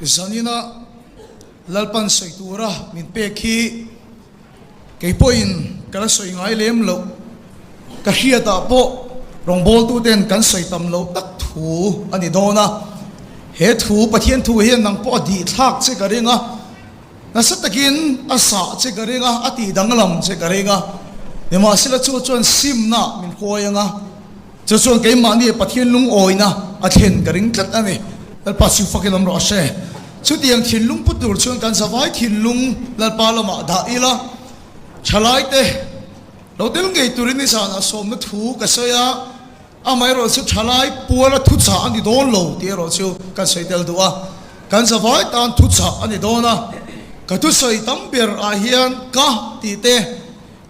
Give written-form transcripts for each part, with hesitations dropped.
Zanina Lalpan sawi tura min pek hi kei pawhin ka la sawi ngai lem loh. Ka hriatah pawh rawngbawltuten kan sawi tam loh tak thu a ni dawn a. He thu, Pathian thu hian nang pawh a dihthlak che ka ring a, nasa takin a sah che ka ring a, a tih danglam che ka ring a. Nimahsela chu chuan simna min huai ang a. Chu chuan keimahni Pathian lungawina a thlen ka ring tlat a ni. Lalpa chu fakin awm rawh se. Chutiang thinlung pu tur chuan kan zavai thinlung Lalpa lamah dah ila, thalaite lo tel ngei turin nizanah sawmna thu ka sawi a, amaherawh chu thalai puala thuchah a ni dawn lo tih erawh chu kan sawi tel duh a. Kan zavai tan thuchah a ni dawn a, ka thusawi tam ber ah hian ka tih te,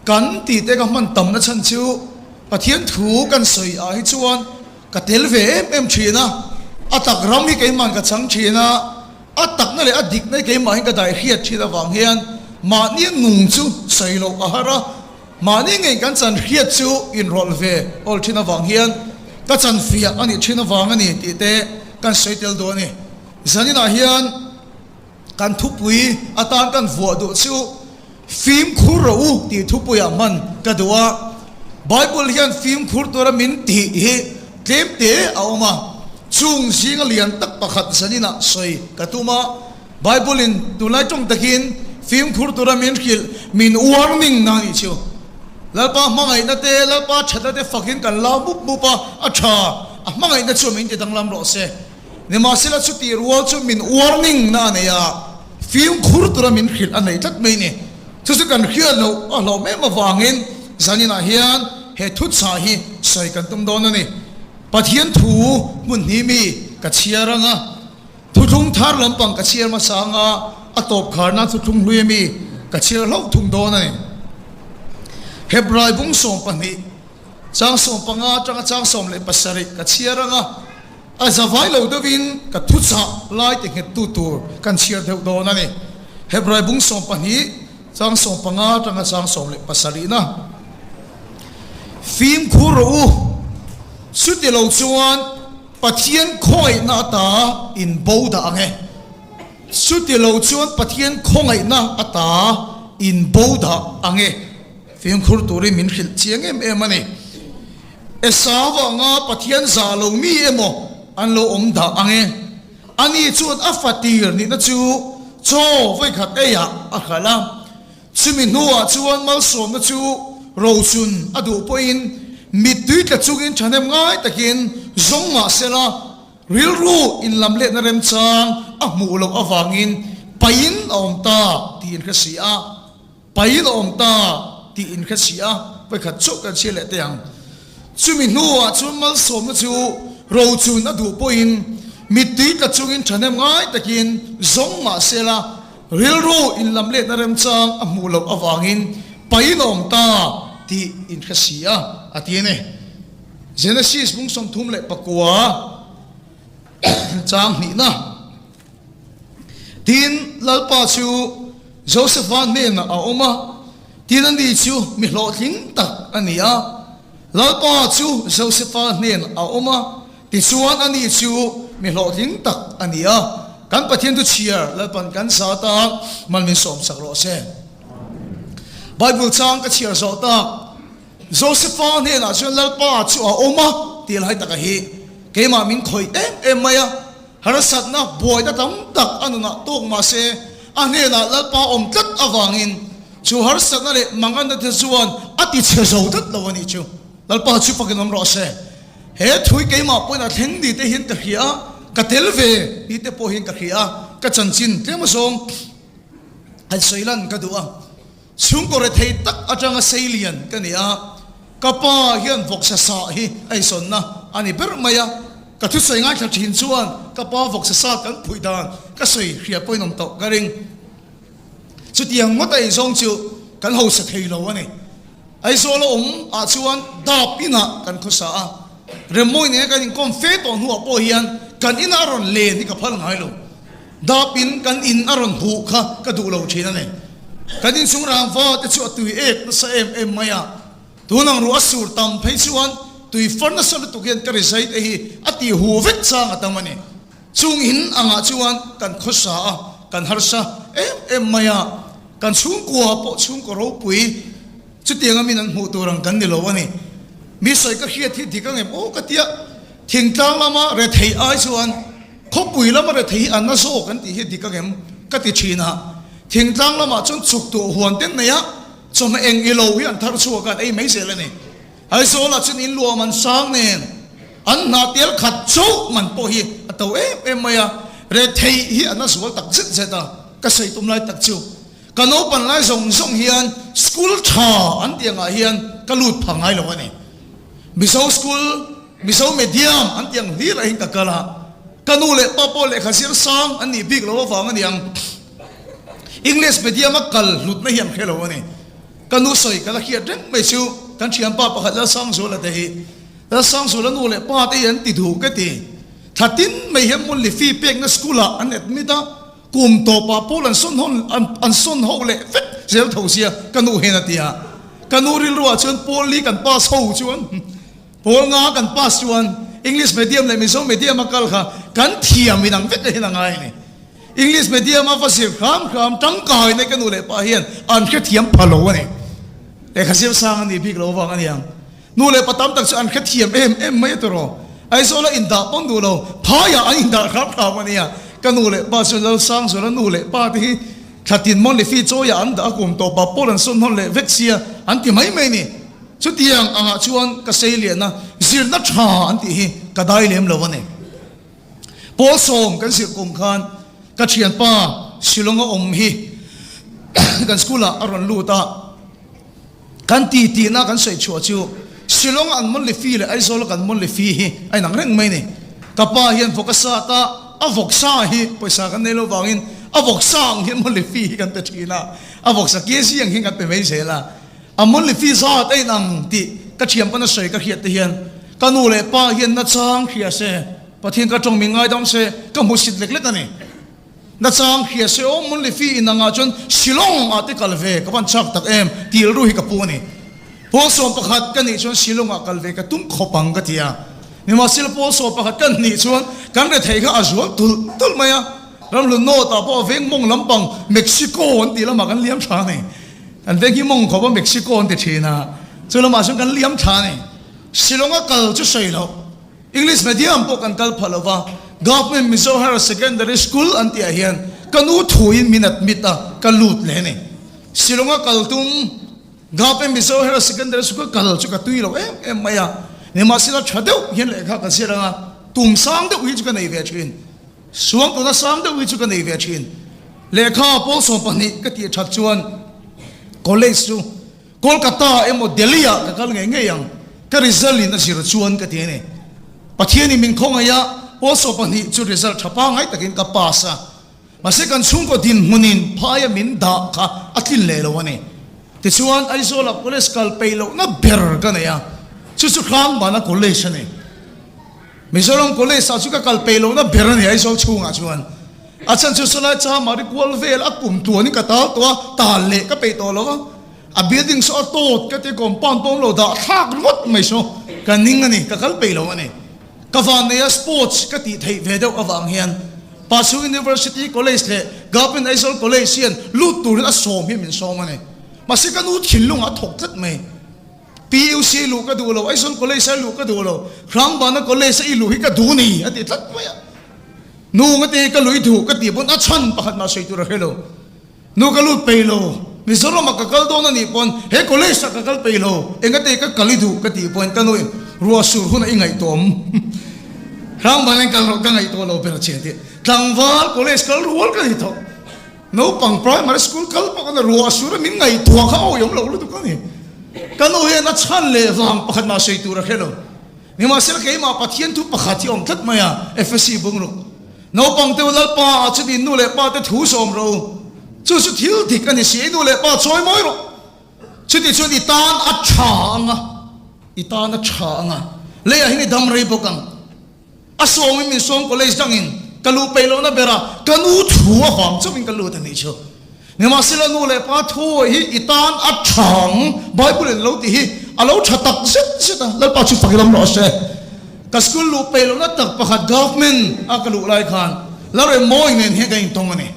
Kan tih te ka hman tamna chhan chu Pathian thu kan sawi ah hi chuan ka tel ve em em thin a, a tak ram hi keimahn ka chang thin a, a takna leh a dikna hi keimah hian ka dai hriat thin avang hian mahni nung chu sawi loh a har a, mahni ngei kan chan hriat chu inrawlh ve awl thin avang hian ka chan fiah a nih thin avang a ni tih te kan sawi tel duh a ni. Zaninah hian. Kan thupui atan kan vuah duh chu fimkhur rawh u tih thupuiah hman ka duh a. Bible hian fimkhur tura min tih hi tlem te a awm a, chung zinga lian tak pakhat zaninah sawi ka tum a. Bible in tunlai tawng takin fimkhur tura min hrilh, min warning na nih chu. Lalpa hmangaihna te, Lalpa thatna te fakin kan lau mup mup a, a tha, a hmangaihna chu min ti danglam rawh se. Nimahsela chutih rual chu min warning na a nei a, fimkhur tura min hrilh a nei tlat mai ni. Chu chu kan hriat loh a hlawm em avangin zaninah hian he thutchah hi sawi kan tum dawn a ni. Pathian thu hmun hnih mi ka chhiar ang a, thuthlung thar lampang ka chhiar hmasa ang a, a tawp kharna thuthlung hlui ami ka chhiar hlauh thung dawn a ni. Hebrai bung 12, chang 15 atanga chang 17 ka chhiar ang a. A zavai lo deuhin ka thuchah lai ti nghettu tur kan chhiar deuh dawn a ni. Hebrai bung 12, chang 15 atanga chang 17na. Fimkhur rawh u, chuti lo chuan Pathian khawngaihna ata in bo dah ang e. Chuti lo chuan Pathian khawngaihna ata in bo dah ang e. Fimkhur turin min hrilh chiang em em a ni. Esau anga Pathian zah lo mi emaw an lo awm dah ang e. Ani chuan a fatir nihna chu chaw vawikhat eiah a hralh a. Chumi hnuah chuan malsawmna chu rochun a duh pawhin mittui tla chungin thahnem ngai takin zawng mah sela rilru inlamletna remchang a hmuh loh avangin pain a awm ta tiin hre si a. Pain a awm ta tih in hre si a, vawikhat chauh kan chhiar leh teh ang. Chumi hnuah chuan malsawmna chu rochun a duh pawhin mittui tla chungin thahnem ngai takin zawng mah sela rilru inlamletna remchang a hmuh loh avangin pain a awm ta tih in hre si a, a ti a ni. Genesis bung 39 chang hnihna. Tin, Lalpa chu Josefa hnenah a awm a, tin ani chu mi hlawhtling tak a ni a. Lalpa chu Josefa hnenah a awm a, tichuan ani chu mi hlawhtling tak a ni a. Kan Pathian thu chhiar Lalpan kan zat a, mal min sawmsak rawh se. Bible chang ka chhiar zawh tak, Josefa hnenah chuan Lalpa chu a awm a tih lai taka hi keimah min khawih em em mai a. Harsatna buaina tam tak a nunah tawk mah se, a hnenah Lalpa awm tlat avangin chu harsatna leh manganna te chuan a ti chhe zo tlat lo a nih chu. Lalpa chu fakin awm rawh se. He thui keimah pawhin a thleng ni te hian ka hria a, ka tel ve ni te pawh hian ka hria a, ka chanchin tlem azawng han sawi lan ka duh a. Chhungkaw rethei tak atanga seilian ka ni a, ka pa hian vawksa sa hi a insawnna a ni ber mai a, ka thusawi ngaithla thin chuan ka pa vawksa sa kan phuih dan ka sawi hria pawhin awm tawh ka ring. Chutiang ngawt a inzawng chu kan hausa thei lo a ni. Aizawl a awm ah chuan dap inah kan khawsa a, Remmawi nena kan inkawm fe tawh hnuah pawh hian kan inah a rawn len hi ka phal ngai lo. Dap in kan in a rawn huh kha ka duh lo thin a ni. Kan inchung rangva te chu a tui ek nasa em em mai a, tun ang ruah a sur tam phei chuan tui far nasa lutuk hian ka rizai te hi a ti huh vek chang a tam a ni. Chung in angah chuan kan khawsa a, kan harsa em em mai a, kan chhungkua pawh chhungkaw ropui chutianga min an hmuh tur ang kan ni lo a ni. Mi sawi ka hriat hi dik angem aw ka tia, thingtlang lama rethei ai chuan khawpui lama rethei hi an na zawk an tih hi dik angem ka ti thin a, thingtlang lamah chuan chuk tuah huan te nei a, chawhmeh eng ilo hi an thar chhuak a, an ei mai zel a ni. Aizawlah chuan in luah man sang nen an hna tel khat chauh man pawh hi a to em em mai a, rethei hi an a zual tak zet zet a, ka sawi tum lai tak chu ka naupan lai zawng zawng hian school tha an tih angah hian ka lut pha ngai lo a ni. Mizo school, Mizo medium an tih ang hlir ah hian ka kal a, ka nu leh pa pawh lehkha zir sang an nih bik loh avang a ni ang, English medium a kal hlutna hi an hre lo a ni. Ka nu sawi ka la hriat reng mai chu kan thianpa pakhat Lalsangzuala te hi, Lalsangzuala nu leh pa te hi an ti duh ka ti. Thla tin mai hian monthly fee pekna school ah an admit a, kum tawpah pawl an sawn hawn an sawn ho leh vek zel tho sia ka nu hian a ti a. Ka nu rilruah chuan pawl li kan pass ho chuan pawl nga kan pass chuan English medium leh Mizo medium a kal kha kan thiam inang vek ahin a ngai a ni. English medium a va zir hram hram tangkai nei ka nu leh pa hian an hrethiam pha lo a ni. Lehkha zir sang a nih bik lo vang a niang. Nu leh pa tam tak chu an hrethiam em em mai a tawrh. Aizawl a indah pawn duh lo, phaiah an indah hram hram a nia. Ka nu leh pa chuan Lalsangzuala nu leh pa te hi thlatin monthly fee chawiah an dah a kum tawh pa pawl an sawn hawn leh vek sia an ti mai mai a ni. Chutiang angah chuan ka sei lian a, zirna tha an tih hi ka dai lem lo a ni. Pawl sawm kan zirh kum khan ka thianpa Shillong a awm hi kan school ah a rawn lut a, kan ti tihna kan sawi chhuah chu Shillong a an monthly fee leh Aizawl a kan monthly fee hi a inang reng mai a ni. Ka pa hian vawk a sat a, a vawk sa hi pawisa kan nei lo vangin a vawk sa ang hian monthly fee hi kan pe thin a, a vawk sa kg ang hian kan pe mai zel a. A monthly fee zat a inang tih ka thianpan a sawi ka hriat te hian Ka nu leh pa hian nachang hria se, Pathian ka tawng min ngaidam se, ka hmu sit lek lek a ni. Nachang hria se aw Monthly fee in angah chuan Shillong ah te kal ve ka van chak tak em tih rilru hi ka pu a ni. Pawlsawm pakhat ka nih chuan Shillong ah kal ve ka tum khawp ang ka ti a. Nimahsela pawlsawm pakhat ka nih chuan kan rethei kha a zual tulh tulh mai a. Ramhlun North ah pawh a veng mawng lampang Mexico an tih lamah kan liam tha a ni. Kan veng hi mawng khawp a Mexico an ti thin a, chu lamah chuan kan liam tha a ni. Shillong a kal chu sawi loh, English medium pawh kan kal phah lo va, Government Mizo Higher Secondary School an tihah hian ka nu thuin min admit a, ka lut leh a ni. Shillong a kal tum Government Mizo Higher Secondary School kal chu ka tui lo em em mai a, nimahsela tha deuh hian lehkha ka zir ang a, tum sang deuh hi chu ka nei ve thin. Suang tuna sang deuh hi chu ka nei ve thin. Lehkha pawl 12 ka tih that chuan college chu Kolkata emaw Delhi ah ka kal ngei ngei ang, ka result in a zir chuan ka ti a ni. Pathian in min khawngaih a, pawl 12 chu result tha pangai takin ka pass a, mahse kan chhungkaw dinhmun in phaia min dah kha a tlin leh lo a ni. Tichuan Aizawl ah college kal peih lohna ber ka nei a, chu chu Hrangbana college a ni. Mizoram College ah chu ka kal peih lohna ber a ni Aizawl chhungah chuan. A chhan chu sawlai Chamari kual vel a kum tuanin ka tal tawh a, tal leh ka peih tawh lo a. A building saw a tawt ka ti compound pawh awm lo dah thlak ringawt mai saw ka ning a ni, ka kal peih lo a ni. Ka vanneia sports ka tih theih ve deuh avang hian Pasung University College leh Government Aizawl College hian lut turin a sawm hi min sawm a ni. Mahse ka nu thinlungah a thawk tlat mai. PUC luh ka duh lo, Aizawl College a luh ka duh lo, Hrangbana College a i luh hi ka duh ni a ti tlat mai a. Nu nga te ka lui duh ka tih pawn a chhan pakhat mah sawi tur a hre lo. Nu ka lut peih lo, Mizoram ah ka kal dawn a nih pawn he college ah ka kal peih lo, enga te ka kal i duh ka tih pawn ka nu in ruah sur hun a i ngaihtuah awm. Hrangbana in kal rawh ka ngaihtuah lo ber che a ti. Tlangval college kal rual ka ni tawh. Naupang primary school kal pawh kan ruah sur a min ngaihtuah kha awi awm lo lutuk a ni. Ka nu hian a chhan leh vang pakhat mah sawi tur a hre lo. Nimahsela keimah Pathian thu pakhat hi a awm tlat mai a, Efesi bungruk. Naupang te u Lalpa ah chuan in nu leh pa te thu sawm rawh u. Chu chu thil dik a ni si, i nu leh pa chawi mawi rawh. Chuti chuan i tan a tha ang a, i tan a tha ang a, leiah hian i dam rei bawk ang. A sawngin min sawng college dangin ka luh peih lohna bera ka nu thu avang chauhin ka lut a nih chu. Nimahsela nu leh pa thu hi i tan a thang Bible in lo tih hi a lo tha tak zet zet a, Lalpa chu fak i lam rawh se. Ka school luh peih lohna tak pakhat government a ka luh lai khan Lalremmawi nen hian kan intawng a ni.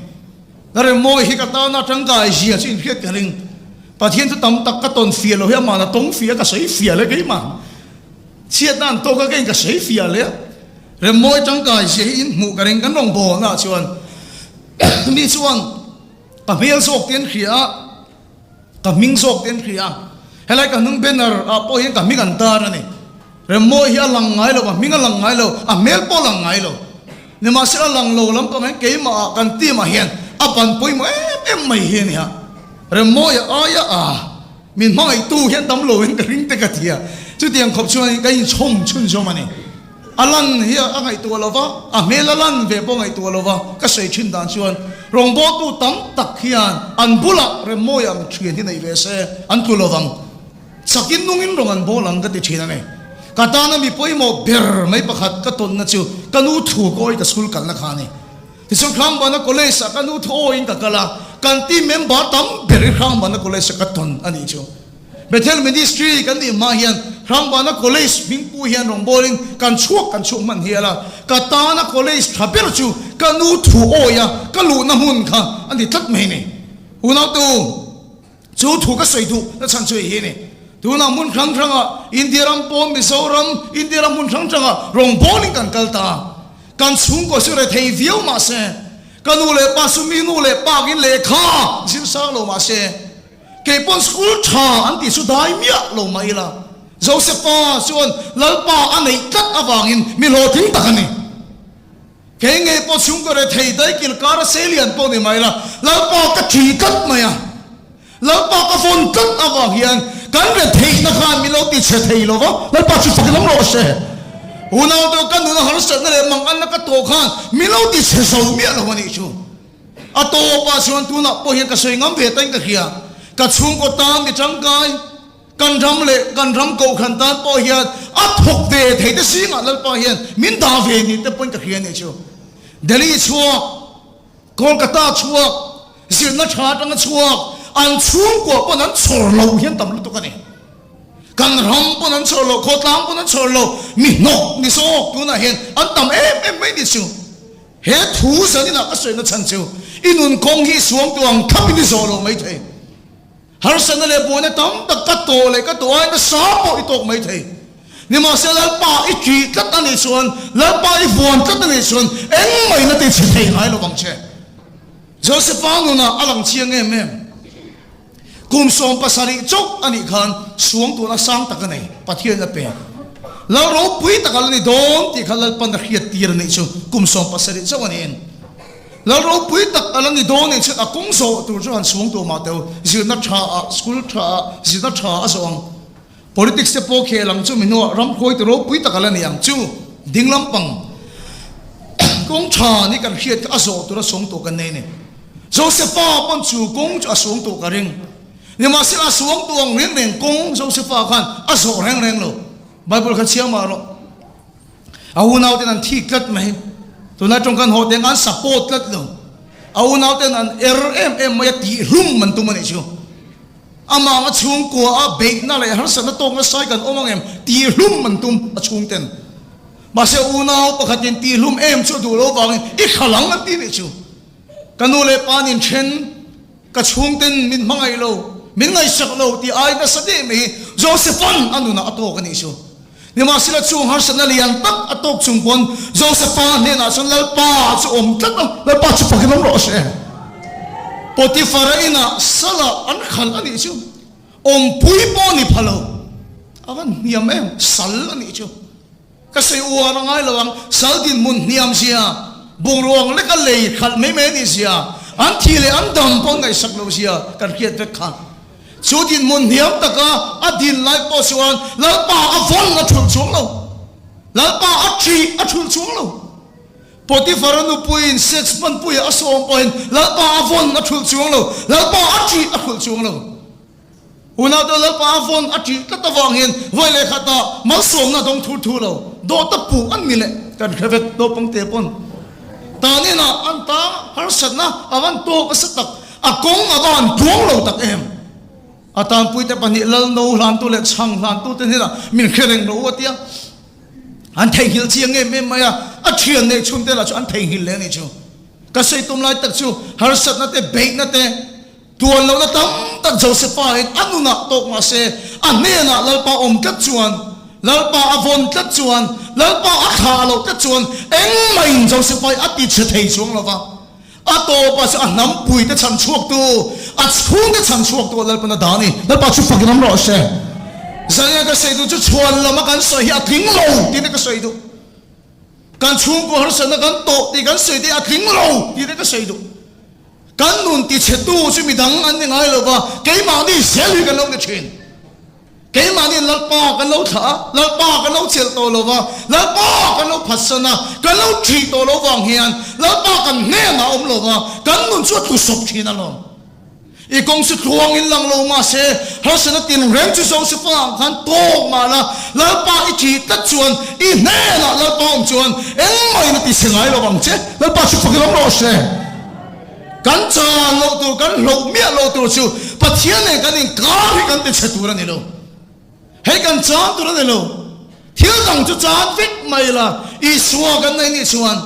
Lalremmawi hi ka tana tangkai zia chu inhriat ka ring. Pathian chu tam tak ka tawn fiah lo hi amah na tawng fiah ka sawi fiah le keimah. Chhiatna an tawk a ka in ka sawi fiah le a. Remmawi tangkai zia hi in hmuh ka ring kan rawngbawlna ah chuan mi chuan ka hmel zawk te an hria a. Ka hming zawk te an hria a, helai ka hnung banner ah pawh hian ka hming an tar a ni. Remmawi hi a lang ngai lo, a hming a lang ngai lo, a hmel pawh a lang ngai lo. Nimahsela a lang lo lampang hian keimah ah kan team ah hian a ban pawimawh em em mai hi a ni a. Remmawi aia a min hmangaihtu hian tam lo in ka ring te ka ti a, chutiang khawp chuan ka inchhawm chhunzawm a ni. A lan hi a ngaihtuah lo va, a hmel a lan ve pawh ngaihtuah lo va, ka sawi thin dan chuan rawngbawltu tam tak hian an bulah remmawi ang thian hi nei ve se an tlu lo vang. Chakin nungin rawng an bawl ang ka ti thin a ni. Ka tana mi pawimawh ber mai pakhat ka tawnna chu ka nu thu kawi ka school kalna kha a ni. Tichuan Hrangbana College ah ka nu thu awiin ka kal a, kan team member tam ber hi Hrangbana College ah ka tawn a nih chu. Bethel Ministry kan nih hma hian Hrangbana College hmingpu hian rawngbawlin kan chhuak kan chhuak hman hial a, ka tana college tha ber chu ka nu thu awi a ka luhna hmun kha a ni tlat mai ni. Unautu, chu thu ka sawi duh na chhan chu hei hi a ni. Tunah hmun hrang hrangah India ram pawn Mizoram, India ram hmun hrang hrangah rawngbawlin kan kal ta a, kan chhungkaw chu rethei viau mahse ka nu leh pa chu mi nu leh pa angin lehkha zir sang lo mahse, Kei pawn school tha an tih chu dai miah lo mah ila, Josepha chuan Lalpa a neih tlat avangin mi hlawhtling tak a ni. Kei ngei pawh chhungkaw rethei daikil kar a seilian pawh ni mah ila, Lalpa ka thi tlat mai a, Lalpa ka vawn tlat avang hian kan retheihna khan min lo ti chhe thei lo va, Lalpa chu fak lam rawh se. Unaute ka nuna harsatna leh manganna ka tawh khan min lo ti chhe zo miah lo a nih chu. A tawpah chuan tunah pawh hian ka sawi ngam ve tain ka hria. Ka chhungkaw tan mi tangkai, kan ram leh kan ram kohhran tan pawh hian a thawk ve thei te zingah Lalpa hian min dah ve ni te pawhin ka hria nih chu. Delhi chhuak, Kolkata chhuak, zirna tha atanga chhuak, an chhungkua pawn an chhawr lo hian tam lutuk a ni. Kan ram pawn an chhawr lo, khawtlang pawn an chhawr lo, mi hnawk ni zawk tunah hian an tam em em mai ni chu. He thu zaninah ka sawi nachhan chu i nun kawng hi suangtu ang thlapin i zawh lo mai thei. Harsatna leh buaina tam tak ka tawh leh ka tawh ai nasa pawh i tawk mai thei. Nimahse Lalpa i ṭih tlat a nih chuan, Lalpa i vuan tlat a nih chuan engmah in a ti chhe thei ngai lo vang che. Josepha nunah a lang chiang em em. Kum 70 chauh a nih khan suangtuahna sang tak a nei, Pathian a pek. Lal ropui tak a la ni dawn tih kha Lalpan a hriat tir a nih chu kum 70 chauh a niin. Lal ropui tak a la ni dawn nih chuan a kawng zawh tur chu han suangtuah mah teu, zirna tha ah, school tha ah, zirna tha a zawh ang. Politics te pawh khel ang chu mi hnuah ram khawitu ropui tak a la ni ang chu ding lampang kawng tha ni kan hriat kha a zawh tur a suangtuah kan nei a ni. Josepha pawn chu kawng chu a suangtuah ka ring. Nimahsela a suangtuah ang reng reng kawng Josepha khan a zawh reng reng lo. Bible kha chhiar mah rawh. A unauten an thik tlat mai. Tunlai tawng kan haw teng an support tlat lo. A unauten an er em em mai a tihhlum an tum a nih chu. Amah anga chhungkua a beihna leh harsatna tawk nasa kan awm ang em? Tihhlum an tum a chhungten. Mahse unau pakhatin tihhlum em chu a duh lo vangin i thla lang an ti nih chu. Ka nu leh pa nin then, ka chhungten min hmangaih lo, min ngaihsak lo tih ai nasa deh mai hi Josepha'n a nunah a tawk a nih chu. Nimahsela chung harsatna lian tak a tawk chung pawn Josepha hnenah chuan Lalpa chu awm tlat a, Lalpa chu fakin awm rawh se. Potiphara inah salah an khalh a nih chu, awmpui pawh ni pha lo, a van hniam em, sal a nih chu. Ka sawi uar a ngai lo ang, sal dinhmun hniam zia, bungruang leka lei khalh mai mai a nih zia, an thih leh an dam pawh an ngaihsak loh zia kan hriat vek kha. Chu dinhmun hniam taka a din lai pawh chuan Lalpa a vawn a thulh chuang lo. Lalpa a ṭih a thulh chuang lo. Potiphar-a nupuiin sex hmanpuia a sawm pawhin Lalpa a vawn a thulh chuang lo. Lalpa a ṭih a thulh chuang lo. Unaute Lalpa a vawn a ṭih tlat avang hian vawi leh khatah malsawmna a dawng thur thur lo. Dawta puh an ni leh kan hre vek naupangte pawn. Tan inah an tang harsatna a van tawk nasa tak. A kawng a va han tluang lo tak em? A tanpuite pahnih Lalno hlantu leh Chhang hlantute hnenah min hre reng lo u a ti a. An theihnghilh chiang em em mai a, a thian neih chhun te lah chu an theihnghilh leh a nih chu. Ka sawi tum lai tak chu harsatna te, beihna te, tuan lohna tam tak Josepha in a nunah tawk mah se, a hnenah Lalpa awm tlat chuan, Lalpa a vawn tlat chuan, Lalpa a thlah loh tlat chuan engmahin Josepha hi a ti chhe thei chuang lo va. A tawpah chu a hnampuite chhan chhuaktu, a chhungte chhan chhuaktu a Lalpan a dah a ni. Lalpa chu fakin awm rawh se. Zania ka sawi duh chu chhuan lama kan sawi hi a tling lo tih te ka sawi duh. Kan chhungkaw harsatna kan tawh tih kan sawi te hi a tling lo tih te ka sawi duh. Kan nun tichhetu chu midang an ni ngai lo va, keimahni zel hi kan lo ni thin. Keimahni Lalpa kan lo thlah a, Lalpa kan lo chelh tawh lo va, Lalpa kan lo phatsan a, kan lo ṭih tawh lo vang hian Lalpa kan hnenah a awm lo va, kan nun chu a tlusawp ṭhin alawm. I kawng chu tluangin lang lo mah se, harsatna tinreng chu Josefa ang khan tawk mah la, Lalpa i ṭih tlat chuan i hnenah Lalpa awm chuan engmahin a ti chhe ngai lo vang che. Lalpa chu fakin awm rawh se. Kan chan loh tur, kan hloh miah loh tur chu Pathian nen kan inkar hi kan ti chhe tur a ni lo. Hei kan chan tur a ni lo. Thil dang chu chan vek mai la, Isua kan nei nih chuan,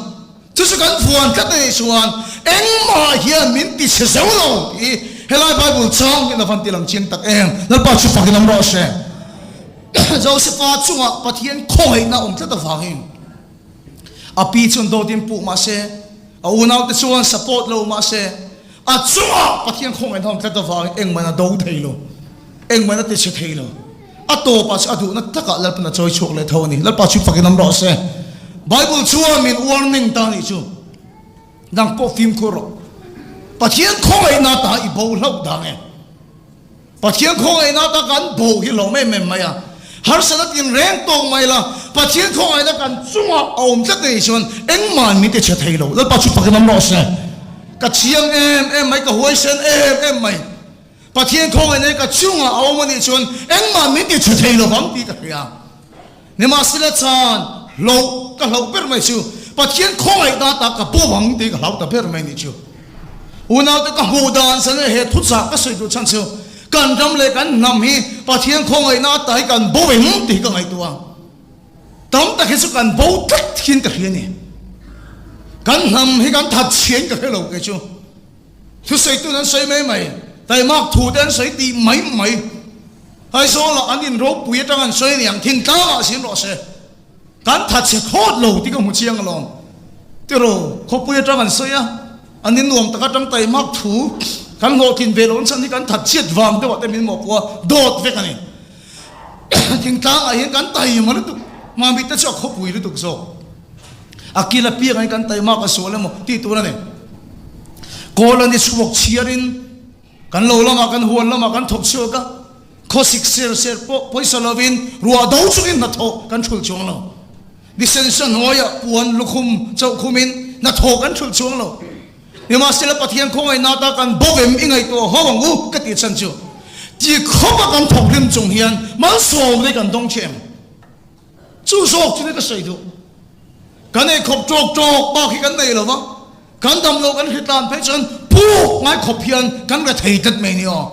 chu chu kan vuan tlat a nih chuan engmah hian min ti chhe zo lo tih hi helai Bible chang hian a van ti lang chiang tak em. Lalpa chu fakin awm rawh se. Josefa chungah Pathian khawngaihna awm tlat avangin a pi chuan dawtin puh mah se, A unaute chuan support lo mahse a chungah Pathian khawngaihna awm tlat avangin engmah a do thei lo, engmah a tichhe thei lo. A tawpah chu a duhna takah Lalpan a chawi chhuak leh tho a ni. Lalpa chu fakin awm rawh se. Bible chuan min warning ta nih chu, Nang pawh fimkhur rawh. Pathian khawngaihna ta i bo hlauh dang e. Pathian khawngaihna ta kan bo hi hlawm em em mai a, harsatna tinreng tawk mai la, Pathian khawngaihna kan chungah a awm tlat anih chuan engmah min ti chhe thei lo. Lalpa chu fakin awm rawh se. Ka chiang em em mai, ka huaisen em em mai. Pathian khawngaihna hi ka chungah a awm anih chuan engmah min ti chhe thei lovang tih ka hria. Nimahsela chan hloh ka hloh ber mai chu Pathian khawngaihna ta ka bo ang tih ka hlau ta ber mai nih chu. Unaute ka hmuh dan chan leh he thuchah ka sawi duh chhan chu kan ram leh kan hnam hi Pathian khawngaihna ta hi kan bo em tih ka ngaihtuah a. Tam tak hi chu kan bo tlat hian ka hria a ni. Kan hnam hi kan that chhiain ka hre lo kei chu. Thusawitu an sawi mai mai, taimak thu te an sawi tih mai mai. Aizawlah an in ropui atang an sawi aniang, thingtlangah zin rawh se. Kan thatchhe khawt lo tih ka hmu chiang alawm. Tiraw, khawpui atang an sawi a, an in nuam tak atang taimak thu kan hlawhtlin ve loh an chhan hi kan thatchhiat vang deuhah te min mawhpuh a, dawt vek a ni. Thingtlangah hian kan taima lutuk, Mamit te chu a khawpui lutuk zawk. A kil apiangah hian kan taimak a sual emaw tih tur a ni. Kawl a ni chhuak chhiarin Kan lo lamah kan huan lamah kan thawk chhuak a, khawsik ser ser pawh pawisa lovin ruah do chungin hnathawh kan thulh chuang lo. Nisensa hnuaiah puan lukhum chauh khumin hnathawh kan thulh chuang lo. Nimahsela Pathian khawngaihna ta kan bo em i ngaihtuah ho ang u ka tih chhan chu ti khawpa kan thawk hlim chung hian malsawm leh kan dawng che em? Chu zawk chu ka sawi duh. Kan ei khawp tawk tawk bak hi kan nei lo va, kan dam loh kan hritlan phei chuan puk ngai khawp hian kan re thei tlat mai ni aw.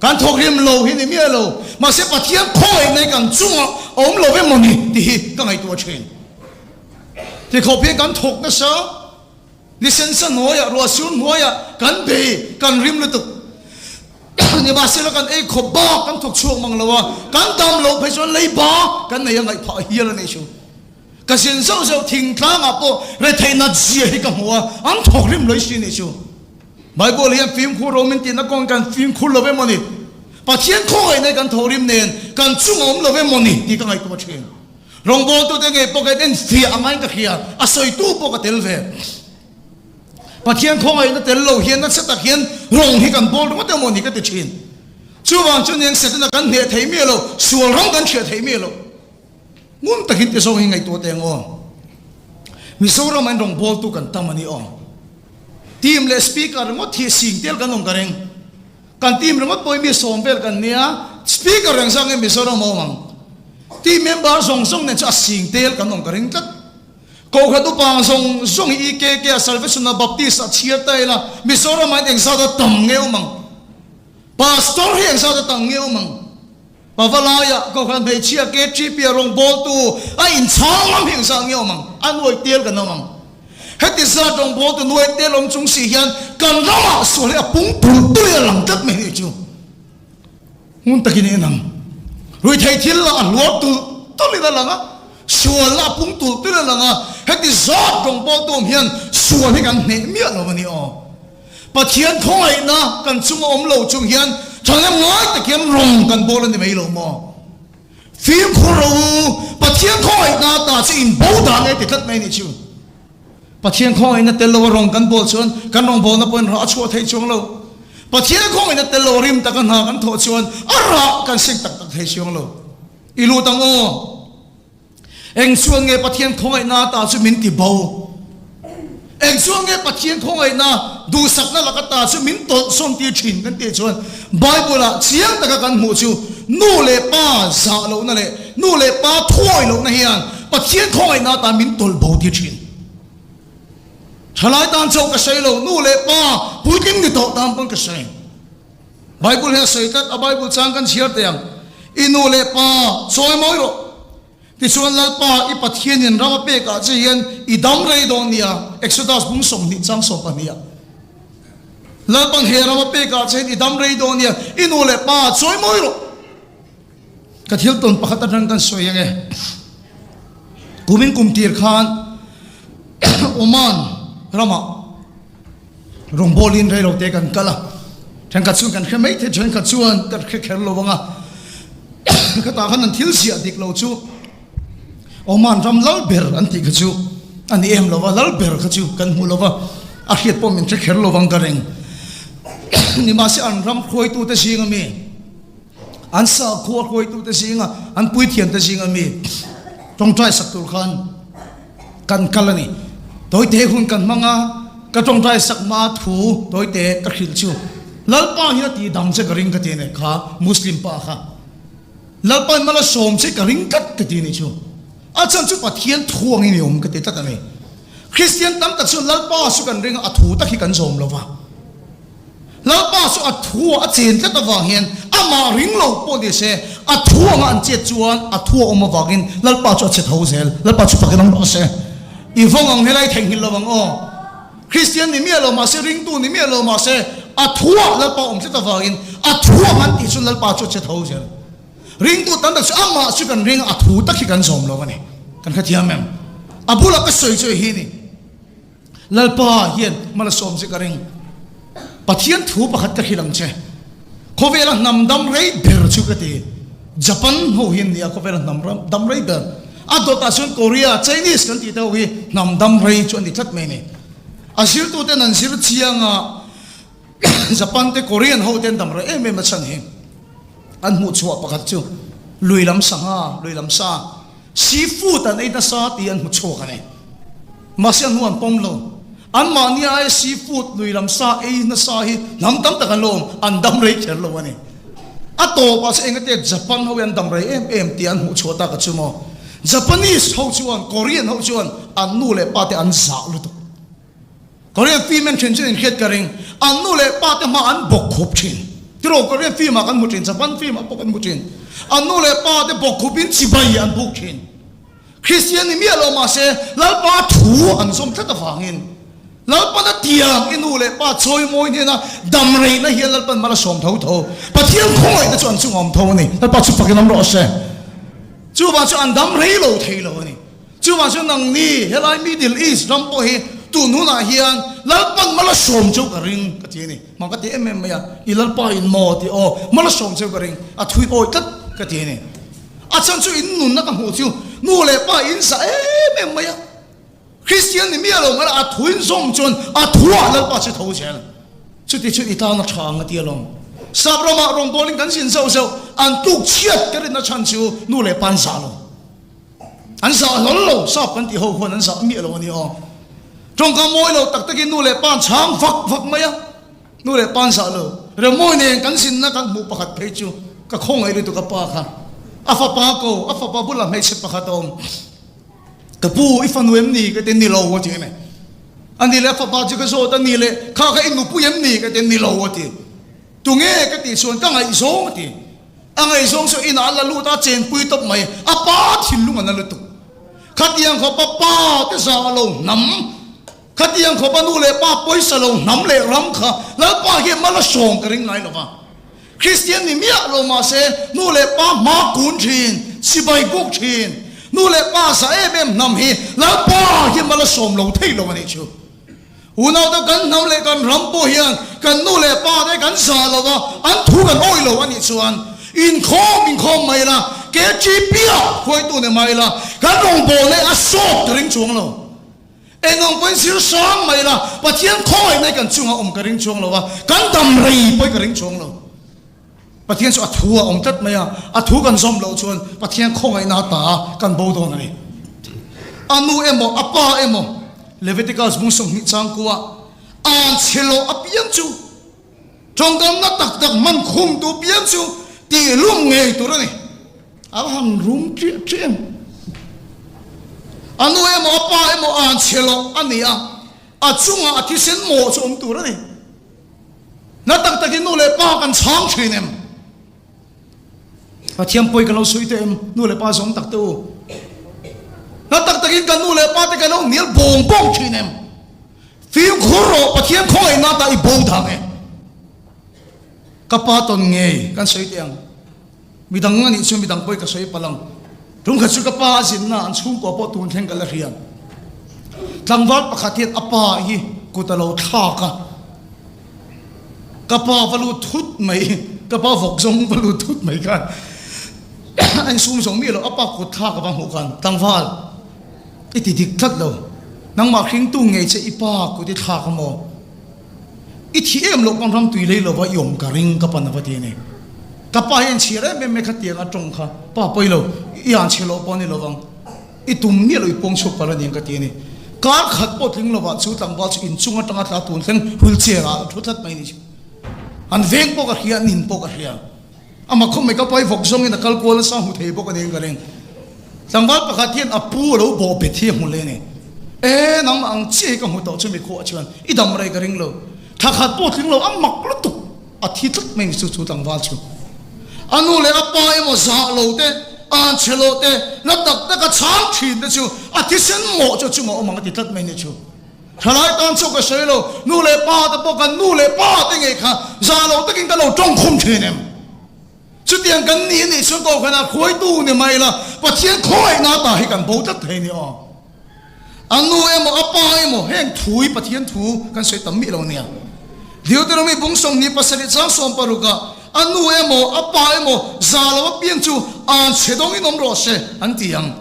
Kan thawk rim lo hi ni miah lo, mahse Pathian khawngaih nei kan chungah a awm lo emaw ni tih hi ka ngaihtuah thin. Ti khawp hian kan thawk nasa. Ni sensa hnuaiah, ruahsur hnuaiah kan bei, kan rim lutuk. Nimahsela kan ei khawp bak kan thawk chhuak mang lo a, kan dam loh phei chuan leiba kan nei a ngaih phah hial a nih chu. Ka zin zauh zauh thingtlangah pawh retheih nat zia hi ka hmu a, an thawk rim loi si nih chu. Bible hian fimkhur ro min tihna kawng kan fimkhur lo emaw ni? Pathian khawngaihna hi kan thawk rim nen kan chungah awm lo emaw ni tih ka ngaihtuah thin. Rawngbawltute ngei pawh ka en fiah ang aiin ka hria, a sawitu pawh ka tel ve. Pathian khawngaihna tel lo hian nasa tak hian rawng hi kan bawl ringawt emaw ni ka ti thin. Chuvang chu niang Setana kan hneh thei miah lo, sual rawng kan hriat thei miah lo. Ngun takin ti zawng hi ngaihtuah teh ang aw. Mizoram ah hian rawngbawltu kan tam a ni aw. Team leh speaker ringawt hi sing tel kan awm ka ring. Kan team ringawt pawh hi mi sawm vel kan nia, speaker reng zawng nge Mizoram a awm ang? Team member zawng zawng nen chu a sing tel kan awm ka ring tlat. Kohhran upa zawng zawng hi EKK a Salvation a Baptist a chhiar ta ila Mizoram ah hian engzat a tam nge awm ang? Pastor hi engzat a tam nge awm ang? Pavalaiah Kohhran hmeichhia KTP-a rawngbawltu a inchhang ngam hi engzah nge awm ang? A nuai tel kan awm ang. Heti zat rawngbawltu nuai tel awm chung si hian kan ramah sual hi a pung tulh tulh in a lang tlat mai nih chu. Ngun takin a en ang. Ruithei thil lah a hluar tulh tulh in a lang a, sual lah a pung tulh tulh in a lang a. Heti zat rawngbawltu awm hian sual hi kan hneh miah lo a ni aw. Pathian khawngaihna kan chunga awm lo chung hian thahnem ngai tak hian rawng kan bawl a ni mai lo maw? Fimkhur rawh u, Pathian khawngaihna ta chu in bo dan e ti tlat mai a nih chu. Pathian khawngaihna tel loa rawng kan bawl chuan kan rawngbawlna pawhin rah a chhuah thei chuang lo. Pathian khawngaihna tel loa rim taka hna kan thawh chuan a rah kan seng tak tak thei chuang lo. I lut ang aw. Eng chuan nge Pathian khawngaihna ata chu min ti bo? Eng chuan nge Pathian khawngaihna duhsakna lak ata chu min tawlhsawn tir thin kan tih chuan Bible-ah chiang taka kan hmuh chu nu leh pa zah lohna leh nu leh pa thuawi lohna hian Pathian khawngaihna ata min tawlh bo tir thin. Thalai tan chauh ka sawi lo, nu leh pa puitling ni tawh tan pawn ka sawi. Bible hi a sawi tlat, a Bible chang kan chhiar teh ang, I nu leh pa chawi mawi rawh, tichuan Lalpa i Pathianin ram a pek ah che hian i dam rei dawn nia, Exodus bung 20 chang 12 ah. Lalpan he ram a pek ah che hian i dam rei dawn nia, i nu leh pa chawi mawi rawh. Ka thil tawn pakhat atang kan sawi ang e. Kumin kum tir khan Oman ramah Rawngbawlin reilote kan kal a, thenkhat chuan kan hre mai thei, thenkhat chuan kan hre kher lo ang a. Khatah khan an thil ziah dik lo chu Oman ram lal ber an tih kha chu a ni em lo va, lal ber kha chu kan hmu lo va, a hriat pawh min hre kher lo vang ka reng. Nimahse an ram hruaitute zinga mi, An sakhua hruaitute zinga an puithiamte zinga mi tawngtai sak tur khan kan kal a ni. Tawite hun kan hmang a, ka tawngtai sak hma thu tawite ka hrilh chu Lalpa hian a tih dang che ka ring ka ti a ni kha Muslim pa kha. Lalpa in mala sawm che ka ring tlat ka ti a ni chu. A chhan chu Pathian thu angin i awm ka ti tlat a ni. Kristian tam tak chuan Lalpa chu kan ring a, a thu tak hi kan zawm lo va. Lalpa chu a thu a chen tlat avang hian amah ring lo pawh ni se, a thu anga an chet chuan a thu a awm avangin Lalpa chu a che tho zel. Lalpa chu fakin awm rawh se. I vawng ang helai theihnghilh lo ang aw. Kristian ni miah lo mah se, ringtu ni miah lo mah se, a thu ah Lalpa awm tlat avangin a thu anga an tih chuan Lalpa chu a che tho zel. Ringtu tam tak chu amah chu kan ring a, a thu tak hi kan zawm lo a ni. Kan hrethiam em? A bulah ka sawi chu hi ni. Lalpa hian hmala sawm che ka ring. Pathian thu pakhat ka hrilh ang che. Khawvela hnam dam rei ber chu ka ti. Japan ho hi an nia khawvela hnam dam rei ber. A dawtah chuan Korea, Chinese kan tih te ho hi hnam dam rei chu an ni tlat mai a ni. A zirtuten an zir chiang a, Japan te Korean ho te an dam rei em em a chhan hi. An hmuhchhuah pakhat chu lui lam sangha, lui lam sa, Seafood an ei nasa tih an hmu chhuak a ni. Mahse an hnu an pawm lo. Anmahni aia seafood lui lam sa ei nasa hi hnam tam tak an lo awm, an dam rei kher lo a ni. A tawpah chu engate Japan ho hi an dam rei em em tih an hmuh chhuah tak a chu maw. Japanese ho chuan, Korean ho chuan an nu leh pa te an zah lutuk. Korean film en thin chu inhriat ka ring. An nu leh pa te hma an bawk khup thin. Tiraw Korean film ah kan hmu thin, Japan film ah pawh kan hmu thin. An nu leh pa te bawk khup in chibai an buk thin. Kristian ni miah lo mahse Lalpa thu an zawm tlat avangin Lalpan a tiang i nu leh pa chawimawi hnena dam reihna hian Lalpan mal a sawm tho tho. Pathian khawngaihna chu an chungah awm tho a ni. Lalpa chu fakin awm rawh se. Chuvang chu an dam rei lo thei lo a ni. Chuvang chuan nangni helai Middle East ram pawh hi tun hunah hian Lalpan mal a sawm cheu ka ring ka ti a ni. Hmang ka ti em em mai a, i Lalpa in maw tih aw, mal a sawm cheu ka ring, a thui awi tlat ka ti a ni. A chhan chu in nunna ka hmuh chu nu leh pa in zah em em mai a, Kristian ni miah lo mah a thuin zawm chuan a thuah Lalpa chu tho zel. Chuti chu i tan a tha ang a ti alawm. Sap ramah rawngbawlin kan zin zauh zauh, an tuk chhiat ka rinna chhan chu nu leh pa an zah lo. An zah hlawl lo, sap kan tih ho khuan an zah miah lo a ni aw. Tawngka mawi lo tak takin nu leh pa an chhang vak vak mai a, nu leh pa an zah lo. Remawi nen kan zinna kan hmuh pakhat phei chu ka khawngaih lutuk a pa kha. A fapa ko, a fapa bulah hmeichhe pakhat a awm. Ka pu, i fanu em ni? Ka ti, ni lo a ti em e. A ni leh a fapa chu ka zawt a, ni leh kha kha i nupui em ni? Ka ti, ni lo a ti. Tunge? Ka tih chuan ka ngaihzawng a ti. A ngaihzawng chu inah a la lut a, chenpui tawp mai. A pa thinlung a na lutuk. Khatiang khawpa pa te za lo hnam, khatiang khawpa nu leh pa pawisa lo hnam leh ram kha Lalpa hian mal a sawm ka ring ngai lo va. Kristian ni miah lo mahse nu leh pa hma kun thin, chibai buk thin, nu leh pa za em em hnam hi Lalpa hian mal a sawm lo thei lo a nih chu. Unaute kan hnam leh kan ram pawh hian kan nu leh pa te kan zah lo a, an thu kan awih lo a nih chuan inkhawm inkhawm mai ila, KGP ah hruaitu ni mai ila, kan rawngbawlna hi a sawt ka ring chuang lo. Eng ang pawhin zir sang mai ila, Pathian khawngaihna hi kan chungah awm ka ring chuang lo a, kan dam rei pawhin ka ring chuang lo. Pathian chu a thu a awm tlat mai a, a thu kan zawm loh chuan Pathian khawngaihna a ta a, kan bo dawn a ni. A nu emaw, a pa emaw, Leviticus bung 20 changkua an chhe loh apiang chu tawngkamna tak tak hman khumtu piang chu tihlum ngei tur a ni. A va han rum ṭiah ṭiah em? A nu emaw, a pa emaw an chhe loh a ni a, a chungah a thisen mawh chu awm tur a ni. Na tak takin nu leh pa kan chhang thin em? Pathian pawi kan lo sawi teh em? Nu leh pa zawng tak te u. Na tak takin kan nu leh pa te kan lo hnial bawng bawng thin em? Fimkhur rawh Pathian khawngaihna ta i bo dang e. Ka pa tawn ngei kan sawi teh ang. Midang a nih chu midang pawi ka sawi palh ang. Tumkhat chu ka pa a zinna an chhungkua pawh tun thleng ka la hria. Tlangval pakhat hian a pa hi kut a lo thlak a, ka pa va lut thut mai, ka pa vawk zawng va lut thut mai khan a insum zawng miah lo, a pa kut thlak a va hmuh khan tlangval i ti dik tlat lo, nangmah hringtu ngei che i pa kut i thlak a maw? I thi em loh pawn ram tui lei lova i awm ka ring ka pan a va ti a ni. Ka pa hi a inchhir em em mai kha tiang a tawng kha pa pawi lo, i an chhe loh pawh a ni lovang, i tum miah loh i pawng chhuak palh a ni ang ka ti a ni. Kar khat pawh tling lovah chu tlangval chu inchung atanga tla tun thleng wheelchair ah a thu tlat mai a ni. An veng pawh ka hria, an in pawh ka hria. Amah khawp mai ka pai vawk zawngin a kal kual nasa hmu thei bawk a ni ka ring. Tlangval pakhat hian a pu a lo bawh bet hi a hmu le a ni. E, nangmah ang chiah hi ka hmu tawh chumi khuah chuan i dam rei ka ring lo. Thla khat pawh tling lo a mak lutuk a thi tlat mai ni chu chu tlangval chu. A nu leh a pa emaw zah lo te, an chhe lo te, na tak tak a chhang thin te chu a thisen mawh chu a chungah awm ang a ti tlat mai ni chu. Thalai tan chu ka sawi lo, nu leh pa te pawh kan nu leh pa te ngei kha zah lo takin ka lo tawng khum thin em? Chutiang kan ni anih chuan kohhranah khuaitu ni mai la, Pathian khawngaihna ta hi kan bo tlat thei ni aw. A nu emaw a pa emaw heng thu hi Pathian thu kan sawi tam miah lo nia. Deuteronomy bung 27 chang 60 ah a nu emaw a pa emaw zah lo apiang chu an chhe dawngin awm rawh se an ti ang.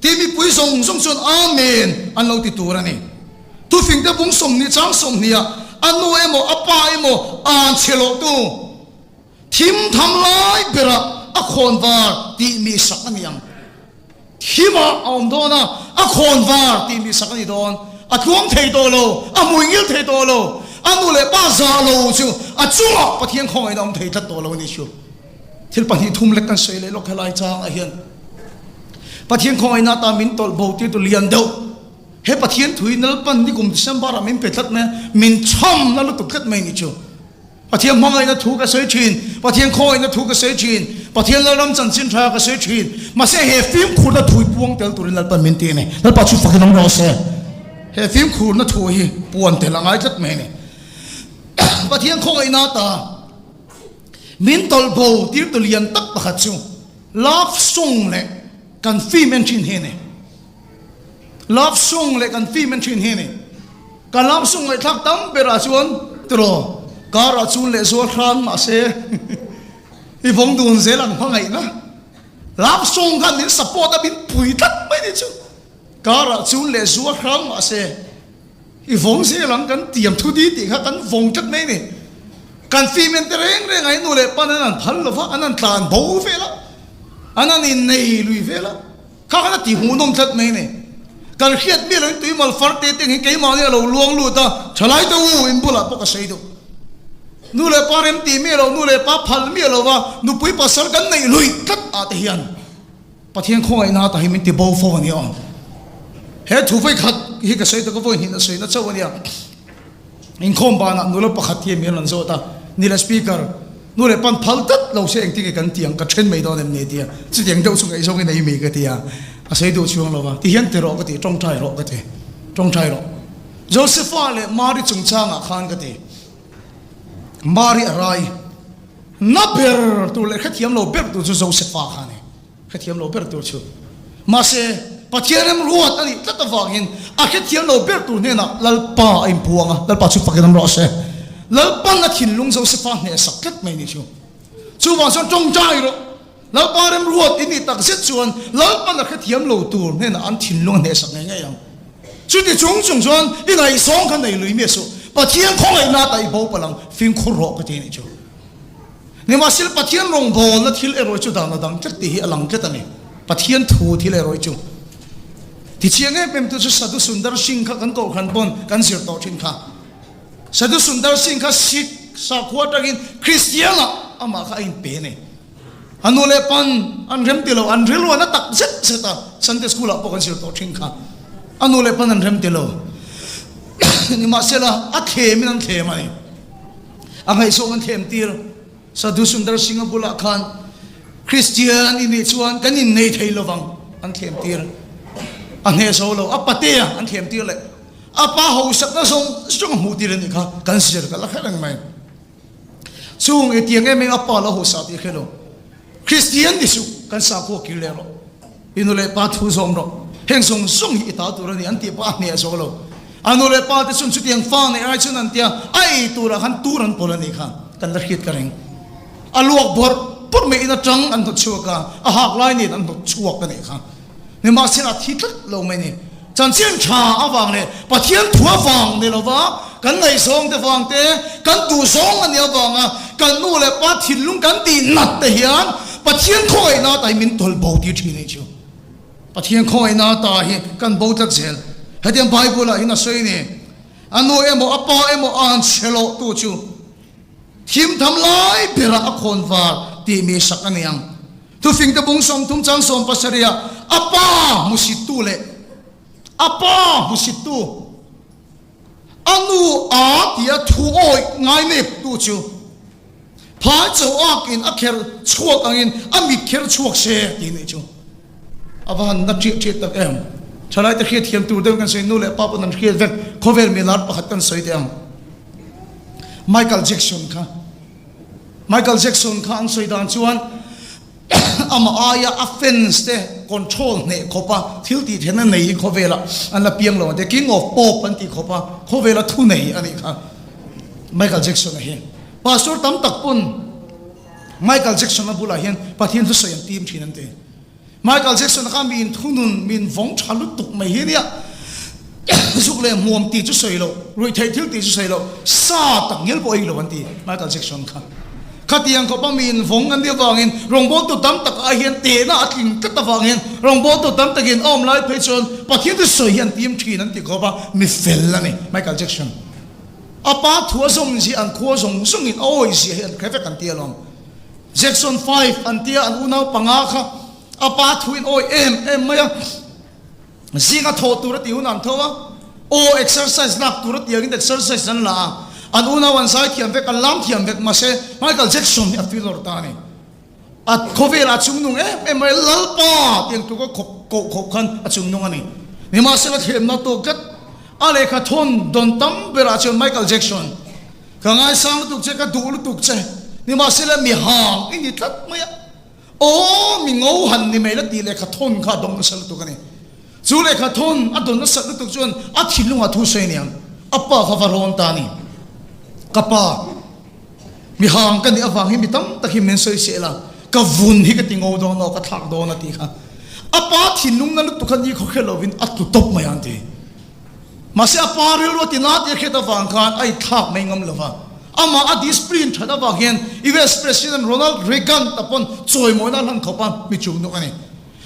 Ti mipui zawng zawng chuan Amen an lo ti tur a ni. Thufingte bung 20 chang 20 ah a nu emaw a pa emaw an chhe lohtu thim tham lai berah a khawn var tih mi sak a ni ang. Thimah a awm dawn a, a khawn var tih mi sak a ni dawn. A tluang thei tawh lo, a hmuingil thei tawh lo, a nu leh pa zah lo chu a chungah Pathian khawngaihna a awm thei tlat tawh lo a ni chu. Thil pahnih thum lek kan sawi leh lawk helai changah hian Pathian khawngaihna atan min tawlh bo tir tu lian deuh. He Pathian thui Nalpan nikum December ah min pe tlat mai a, min chham na lutuk tlat mai ni chu. Pathian hmangaihna thu ka sawi thin, Pathian khawngaihna thu ka sawi thin, Pathian Lalram chanchin tha ka sawi thin. Mahse he fimkhurna thu hi puang tel turin Lalpan min ti a ni. Lalpa chu fakin awm rawh se. He fimkhurna thu hi puan tel a ngai tlat mai a ni. Pathian khawngaihna ata Min tawlh bo tirtu lian tak pakhat chu love song leh kan film en thin hi a ni. Love song leh kan film en thin hi a ni. Ka love song ngaihthlak tam berah chuan tiraw karah chun leh zual hrang mahse i vawng dun zel ang hmangaihna. Love song khan min support a min pui tlat mai ni chu. Karah chun leh zual hrang mahse. I vawng zel ang kan tiam thu di tih kha kan vawng tlat mai a ni. Kan fim en te reng reng a, i nu leh pan an han phal lo va, an han tlan bo vel a, an han innei lui vel a, kha khan a ti hmuhnawm tlat mai a ni. Kan hriat miah loin tui mal far te te ang hi keimahni a lo luang lut a, thalai te u in bulah pawh ka sawi duh. Nu leh pa rem tih miah lo, nu leh pa phal miah lo va, nupui pasal kan neih luih tlat ah te hian, Pathian khawngaihna ta hi min ti bo fo a nia. He thu vawi khat hi ka sawi tak a, vawi hnih na sawi na chauh a nia. Inkhawm banah nula pakhat hi min rawn zawt a, Ni le Speaker, nu leh pan phal tlat. tlat lo se engtin nge kan ti ang, ka then mai dawn em ni tia chutiang deuh chu ngaihzawng in ei mai ka ti a, a sawi duh chhuang lo va, ti hian ti rawh ka ti, tawngtai rawh ka ti, tawngtai rawh. Josepha leh Mari chungchangah khan ka ti, Mari a rai na ber tur leh hrethiam lo ber tur chu Josepha kha a ni. Hrethiam lo ber tur chu. Mahse, Pathian remruat a nih tlat avangin a hrethiam lo ber tur hnenah Lalpa a inpuang a, Lalpa chu fakin awm rawh se. Lalpan a thinlung Josefa hnehsak tlat mai ni chu. Chuvang chuan tawngtai rawh. Lalpa remruat i nih tak zet chuan Lalpan a hrethiam lo tur hnenah an thinlung a hnehsak ngei ngei ang. Chuti chung chung chuan i ngaihzawng kha nei lui miah suh. Pathian khawngaihna ta i bo palh ang, fimkhur rawh ka ti a nih chu. Nimahsela Pathian rawngbawlna thil erawh chu dan a dang tlat tih hi a lang tlat a ni. Pathian thu thil erawh chu tichiang em em tu chu Sadhu Sundar Singh kha kan kohhran pawn kan zir tawh thin kha. Sadhu Sundar Singh kha Sikh sakhua atangin Kristian ah amah kha a inpe a ni. A nu leh pan an rem ti lo, an rilru a na tak zet zet a, Sunday school ah pawh kan zir tawh thin kha. A nu leh pan an rem ti lo. Nimahsela a thlem in an thlem a ni. A ngaihsawng an thlem tir. Sadhu Sundar Singh-a bulah khan Kristian i nih chuan kan innei thei lovang an thlem tir. A hneh zo lo, a patea an thlem tir leh a pa hausakna zawng zawng a hmuh tir a nih kha kan zir ka la hre reng mai. Chung i tiang em em a pa lo hausa tih hre lo. Kristian ni suh, kan sakhua kir leh rawh. I nu leh pa thu zawm rawh. Heng zawng zawng hi i ta tur a ni an tih pawh a hneh zo lo. A nu leh pa te chuan chutiang fa neih ai chuan an tia, a ei turah khan tur an pawl a nih kha kan la hriat ka ring. A luak bawrh bawrh mai in atang an hnawt chhuak a, a hak lai nen an hnawt chhuak a nih kha. Nimahsela a thi tlat lo mai ni. Chanchin tha avang leh Pathian thu avang ni lova kan ngaihzawng te vang te, kan duhzawng a nih avanga kan nu leh pa thinlung kan tih nat te hian Pathian khawngaihna ata hi min tawlh bo tir thin a nih chu. Pathian khawngaihna ata hi kan bo tlat zel. Hetiang Bible ah hian a sawi ni, A nu emaw a pa emaw a han chhe loh tu chu thimtham lai berah a khawn var tih mi sak a ni ang. Thufingte bung 30 chang 70 ah a pa hmusittu leh a pa hmusittu a nu a tia thu awih ngai neptu chu phai cho akin a kher chhuak angin a mit kher chhuak se tih nih chu a va han na ṭiah ṭiah tak em. Ṭhalaite hriatthiam tur deuhin kan sawi, nu leh pa pawn an hriat vek, khawvel milar pakhat kan sawi teh ang. Michael Jackson kha. Michael Jackson kha an sawi dan chuan amah aia a fans te control hneh khawp a thil tih theihna nei hi khawvelah an la piang lo ang te, King of Pop an tih khawp a khawvela thu nei a nih kha Michael Jackson a hi. Pastor tam tak pawn Michael Jackson a bulah hian Pathian thusawi an tim thin an ti. Michael Jackson kha mi in thunun, mi in vawng tha lutuk mai hi nia. Zuk leh hmuam tih chu sawi lo, ruihtheih thil tih chu sawi lo, sa tak ngial pawh ei lo an ti Michael Jackson kha. Khatiang khawpa mi in vawng an nih avangin rawngbawltu tam tak ah hian tehna a tling tlat avangin rawngbawltu tam takin a awm lai phei chuan Pathian chu sawi hi an tim thin an ti khawp a, mi fel a ni Michael Jackson. A pa thu a zawm zia an khua zawng zawngin a awi zia hi an hre vek an ti alawm. Jackson 5 an tia an unau panga kha a pa thu in awi em em mai a, zinga thawh tur a tih hun an tho a, aw exercise lak tur a tih angin exercise an la a, an unau an zai thiam vek, an lam thiam vek mahse Michael Jackson hi a filawr ta a ni. A khawvelah a chungnung em em mai, Lalpa tiang tluk a khawp koh khawp khan a chungnung a ni. Nimahsela thlemna tawk tlat a lehkha thawn dawn tam berah chuan Michael Jackson Ka ngaisang lutuk che, ka duh lutuk che, nimahsela mi hang i ni tlat mai a, aw mi ngo han ni mai la tih lehkha thawn kha a dawng nasa lutuk a ni. Chu lehkha thawn a dawn nasat lutuk chuan a thinlungah thu sawi aniang, a pa kha va rawn ta a ni. Ka pa, mi hang ka nih avang hi mi tam tak hi min sawi seh la, ka vun hi ka ti ngo dawn aw, ka thlak dawn a tih kha. A pa thinlung na lutuk kha ni khawkhel lovin a tlu tawp mai ang ti. Mahse a pa rilru a ti na tih a hriat avang khan a inthlak mai ngam lo va. Amah a discipline that avang hian US President Ronald Reagan ta pawn chawimawina a hlan khawp a, mi chung nuk a ni.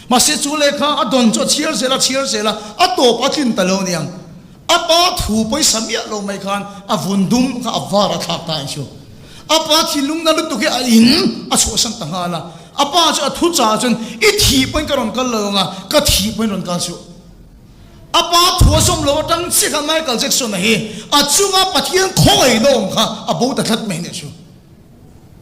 Mahse chu lehkha a dawn chu a chhiar zel a, chhiar zel a, a tawp a tlin ta lo aniang. A pa thu pawisa miah lo mai khan a vun dum kha a var a thlak ta ang chu. A pa thinlung na lutuk hi a in a chhuahsan ta nghal a. A pa chu a thu chah chuan i thih pawhin ka rawn kal lo ang a, ka thih pawhin rawn kal suh. A pa thu a zawm lo atang chiah khan Michael Jackson-a hi a chunga Pathian khawngaihna awm kha a bo ta tlat mai nih chu.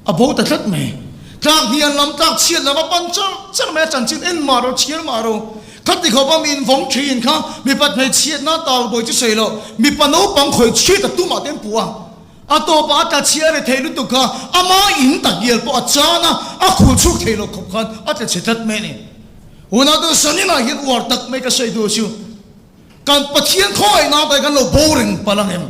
A bo ta tlat mai. Tlak hnian lam tlak chhiat lam a pan char char mai a, chanchin en mah ro chhiar mah ro. Khati khawp a min vawng thin kha mipat hmeichhiatna talbuai chu sawi loh, mipa naupang khawih chhiat a tumah te an puh a. A tawpah a tla chhia a ri thei lutuk kha ama in takngial pawh a chan a, a khul chhuk thei lo khawp khan a tla chhe tlat mai a ni. Hunah chu Sanina hian uar tak mai ka sawi duh chu kan Pathian khawngaihna te kan lo bo reng palh ang em?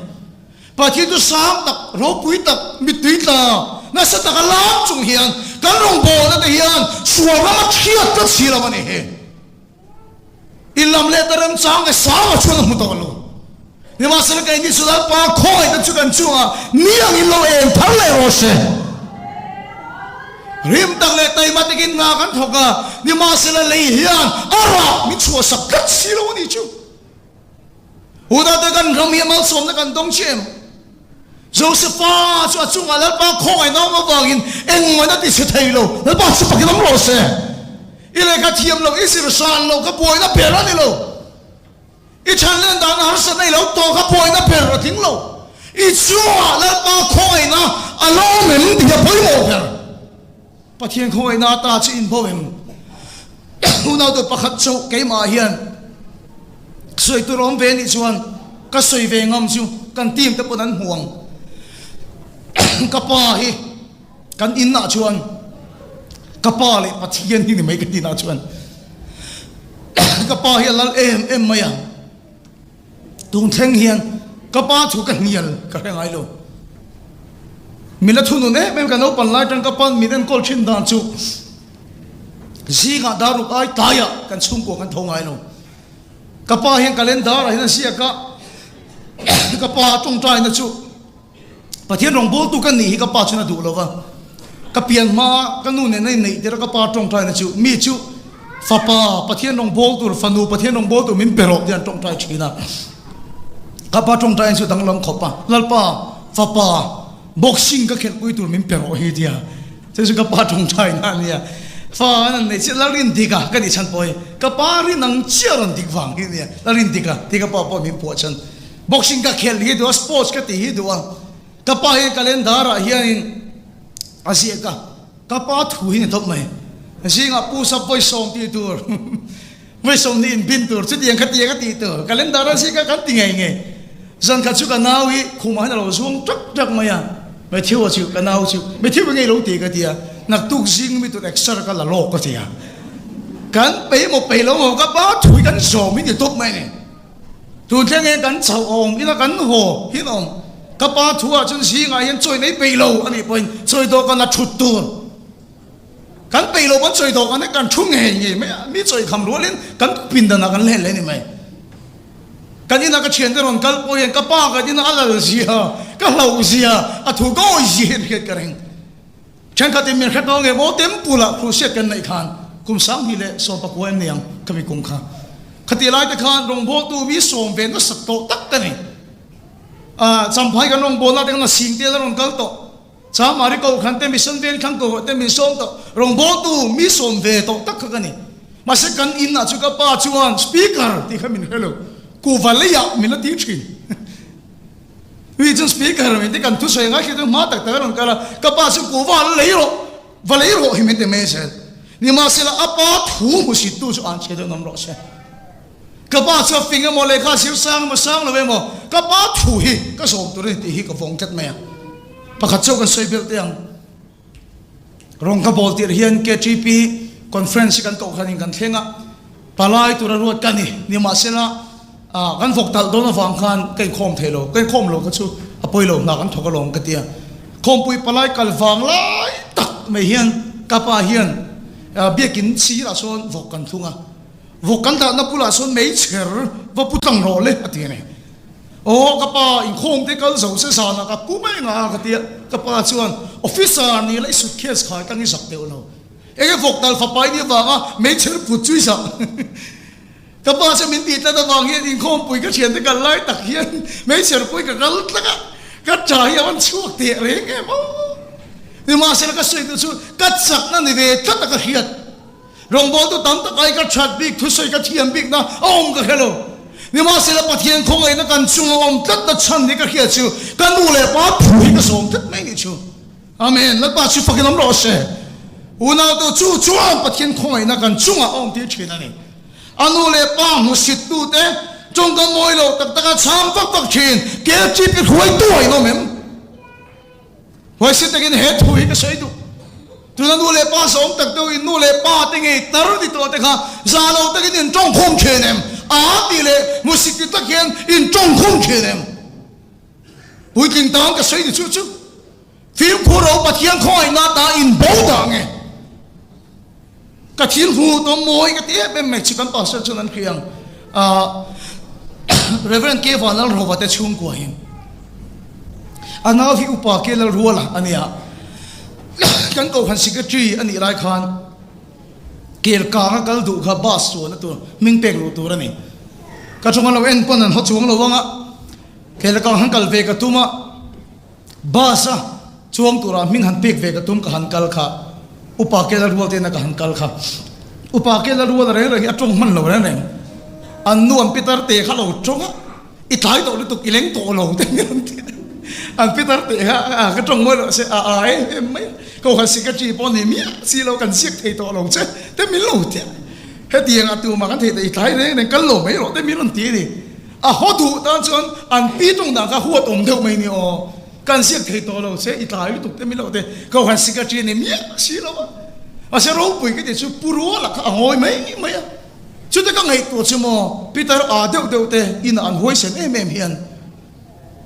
Pathian chu sang tak, ropui tak, mittui tla nasa taka lam chung hian kan rawngbawlna te hian sual ram a thiat tlat si lo a ni hi. I lam leh ta remchang e sanga chuan a hmu tawh lo. Nimahsela keini chu Lalpa khawngaihna chu kan chungah ni angin lo eng thar leh rawh se. Rim tak leh taima takin hna kan thawk a, nimahsela lei hian a rah min chhuahsak tlat si lo a ni chu. Unau te kan ram hi malsawmna kan dawng chiah em? Josefa chu a chungah Lalpa khawngaihna awm avangin engmah a ti chhe thei lo. Lalpa chu pakin awm rawh se. I lehkha thiam lo, i zir san lo, ka buaina ber a ni lo. I chhan len dana harsatna i lo tawh kha buaina ber a tling lo. I chungah Lalpa khawngaihna a lo awm em tih hi a pawimawh ber. Pathian khawngaihna ata chu inbo em? Unau pakhat chauh keimah hian sawi tur awm ve nih chuan ka sawi ve ngam chu kan team te pawn an hmu ang. Ka pa hi kan inah chuan ka pa leh Pathian hi ni mai ka tinah chuan ka pa hi a lal em em mai a. Tun thleng hian ka pa thu ka hnial ka hre ngai lo. Min la thunun em em ka naupan lai tan ka pan min enkawl thin dan chu zingah dar ruk ai tlaiah kan chhungkua kan tho ngai lo. Ka pa hian calendar ah hian a ziak a, ka pa tawngtaina chu Pathian rawngbawltu ka nih hi ka pa chuan a duh lo va, ka pian hma ka nu nen a inneih tir a ka pa tawngtaina chu mi chu fapa Pathian rawngbâwl tur, fanu Pathian rawngbâwl tur min pe rawh tih an tawngtai thin a. Ka pa tawngtaina chu danglam khawp a, Lalpa fapa boxing ka khelhpui tur min pe rawh hi tia chu chu ka pa tawngtaina a nia. Fa an han neih chiah Lalrin dika ka tih chhan pawh hi ka pa rin ang chiah rawn dik vang hi nia, Lalrin dika tih ka pa pawh min phuah chhan. Boxing ka khelh hi duh a, sports ka tih hi duh a, ka pa hian calendar ah hianin a ziak a, ka pa thu hi ni tawp mai, zingah pu sap vawi sawm tih tur, vawi sawmhnih in bin tur, chutiang khatiang a tih tur, calendar a ziak a kan ti ngei ngei. Zan khat chu ka nau hi khumah hian a lo zuang ṭak ṭak mai a, Matthew-a chu ka nau chu, Matthew ka ngei lo ti ka ti a, naktuk zing mi tur exer ka la lawk ka ti a, kan peih maw peih lo maw ka pa thu hi kan zawm hi ni tawp mai a ni. Tun thleng hian kan chauh a awm ila kan haw hin awm. Ka pa thu ah chuan zingah hian chawi mai peih lo a nih pawhin chawi dawhkan a thut tur. Kan peih lo pawn chawi dawhkan hi kan thu ngei ngei mai a, mi chawi kham rualin kan pindan ah kan let leh a ni mai. Kan inah ka thiante rawn kal pawh hian ka pa ka inah a lal zia, ka hlauh zia, a thu ka awih zia hian hriat ka ring. Thenkhatin min hre tawh nge maw temple ah crusade kan neih khan kum 2019 em ni ang khami kum kha. Khatih lai te khan rawngbawltu mi sawm ve nasat tawh tak ka nei. Ah Champhai kan rawngbawlna te khan a sing tel a rawn kal tawh. Chamari Kohhran te Mission Veng thlang Kohhran te min sawm tawh. Rawngbawltu mi sawm ve tawh tak kha ka ni. Mahse kan in ah chu ka pa chuan speaker tih kha min hre lo. Kuhva leiah min la ti thin. Mi chuan speaker min ti kan thusawi ngai thlir chu hma tak tak a rawn kal a, ka pa chu kuhva la lei rawh, va lei rawh hi min ti mai zel. Nimahsela a pa thu hmusittu chu an chhe dawn awm rawh se. Ka pa chu a fing emaw lehkha a zir sang emaw sang lo emaw ka pa thu hi ka zawm tur a ni tih hi ka vawng tlat mai a. Pakhat chauh kan sawi belh teh ang. Rawng ka bawl tirh hian KTP conference hi kan kohhranin kan thleng a, palai tura ruat ka ni. Nimahsela, kan vawk talh dawn avang khan ka inkhawm thei lo, ka inkhawm lo kha chu a pawi lo hna kan thawk alawm ka ti a. Khawmpui palai kal vang lai tak mai hian ka pa hian biakin sirah sawn vawk kan thlung a, vawk kan dahna bulah sawn meichher va pu tlang rawh le a ti a ni. Aw ka pa inkhawm te kal zo se zanah ka pu mai nga ka tia ka pa chuan officer ni la i suitcase khai tang i zak deuh lo enge vawk tal fapa i nih avanga meichher put chu i zak ka pa chuan min tih tlat avang hian inkhawm pui ka thian te kal lai tak hian meichher pui ka kal tlat a ka tha hi a van chhuak teh reng em aw nimahsela ka sawi duh chu ka chakna ni ve tlat a ka hriat. Rawngbawltu tam tak ai ka that bik, thusawi ka thiam bikna a awm ka hre lo. Nimahsela Pathian khawngaihna kan chunga awm tlatna chhan hi ka hriat chu ka nu leh pa phu hi ka zawm tlat mai nih chu. Amen. Lalpa chu fakin awm rawh se. Unautu chu chuan Pathian khawngaihna kan chungah a awm tir thin a ni. A nu leh pa hmusittute tawngkam mawi lo tak taka chhang vak vak thin KTP hruaitu a inawm em? Huaisen takin he thu hi ka sawi duh. Tuna nu leh pa sawm tak deuh in nu leh pa te ngei tar ni tawh te kha za lo takin in tawngkhum thin em? A tih leh hmusit ti tak hian in tawngkhum thin em? Puitling tan ka sawi ni chu chu. Fimkhur ro Pathian khawngaihna ta in bo dah nge? Ka thil hmu tawm mawi ka ti em em mai chu kan pastor chuan an hria ang. Ahh Rev. K Vanlalrova te chhungkua hi a nau hi Upa K Lalruala a nia. Kan kohhran secretary a nih lai khan kel kang a kal duh kha bus chuan a tur hming pek luh tur a ni. Ka tawng a lo en pawn an haw chuang lo ang a, kel kang han kal ve ka tum a. Bus a chuang turah hming han pek ve ka tum ka han kal kha Upa Kela rual tena ka han kal kha Upa Kela rual reng reng hi a tawng hman lo reng reng an nu an pitar te kha lo tawng a i tlai tawh lutuk i leng tawh lo te an ti an pitar te kha a ka tawng mawi loh se a a em em mai a ko han secretary pawh ni miah si lo kan ziak thei tawh lo che te min lo ti a hetiang a tumah kan thei tawh i tlai reng reng kal lo mai rawh te min rawn ti a ni. A haw duh tan chuan an pi tung dan kha huat awm deuh mai ni aw. Kan ziak thei tawh lo che, i tlai lutuk te milo te ko han secretary ni miah si lo a. Mahse ropui ka ti chu pu ruala kha a ngawi mai mai a. Chute ka ngaihtuah chu maw Peter a deuh deuh te inah an huaisen em em hian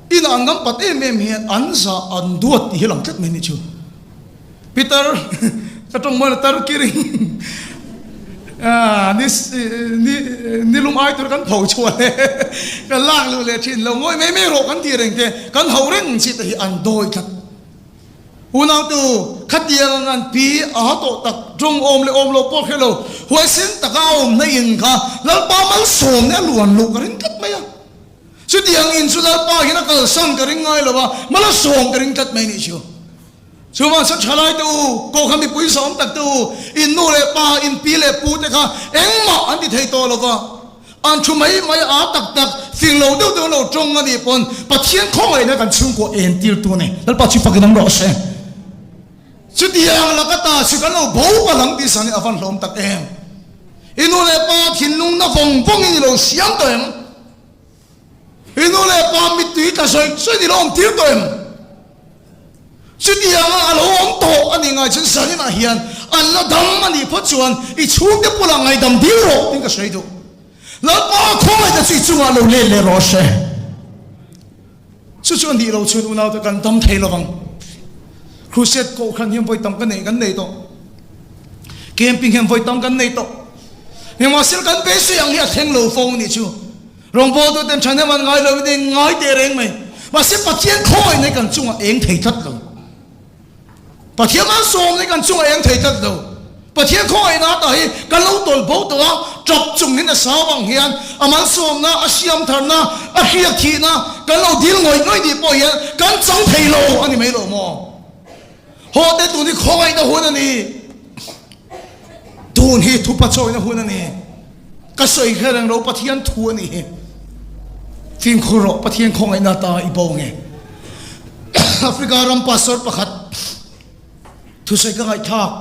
inah an ngam pat em em hian an zah an duat tih hi lang tlat mai ni chu. Peter ka tawng mawi la tar kiring ni ni ni lum ai tur kan pho chhuah leh kan lak luh leh thin lo ngawi mai mai rawh kan tih reng te kan ho reng chi te hi an dawi tlat unautu khatiang ang an pi a tawh tak tawng awm leh awm lo pawh hre lo huaisen taka a awmna in kha Lalpa malsawmna a luan luh ka ring tlat mai a chutiang in chu Lalpa hian a kalsan ka ring ngai lo a malsawm ka ring tlat mai nih chu. Chuvang chuan thalaite u, kohhran mipui zawm tak te u, in nu leh pa, in pi leh pu te kha engmah an ti thei tawh lo va, an thu mai mai a tak tak fing lo deuh deuh lo tawng a nih pawn Pathian khawngaihna kan chhungkaw en tir tu a ni. Lalpa chu fakin awm rawh se. Chutiang laka ta chu kan lo bo palh ang tih san hi a van hlawm tak em. I nu leh pa thinlung na vawng vawngin i lo siam tawh em? I nu leh pa mittui tla sawi sawi ni lo awm tir tawh em? Chutianga a lo awm tawh a nih ngai chuan zaninah hian an la dam a nih phawt chuan i chhungte bulah ngaidam dil rawh tiin ka sawi duh. Lalpa khawngaihna chu i chungah lo let leh rawh se. Chu chu a nih loh chuan unaute kan dam thei lovang. Crusade kohhran hian vawi tam ka nei kan nei tawh. Camping hian vawi tam kan nei tawh. Nimahsela kan beisei ang hi a thleng lo fo a nih chu. Rawngbawltu ten thahnem an ngai lo in ngai teh reng mai. Mahse Pathian khawngaih nei kan chungah eng thei tlat lo. Pathian malsawm nei kan chungah eng thei tlat lo. Pathian khawngaihna ata hi kan lo tawlh bo tawh a, tap chung in a sau ang hian a malsawmna, a siam tharna, a hriak thihna kan lo dil ngawih ngawih nih pawh hian kan chang thei lo a ni mai lo maw? Haw te tun hi khawngaihna hun a ni. Tun hi thupa chawina hun a ni. Ka sawi kher reng lo Pathian thu a nih hi. Fimkhur rawh Pathian khawngaihna ta i bo nge. Africa ram pastor pakhat thusawi ka ngaihthlak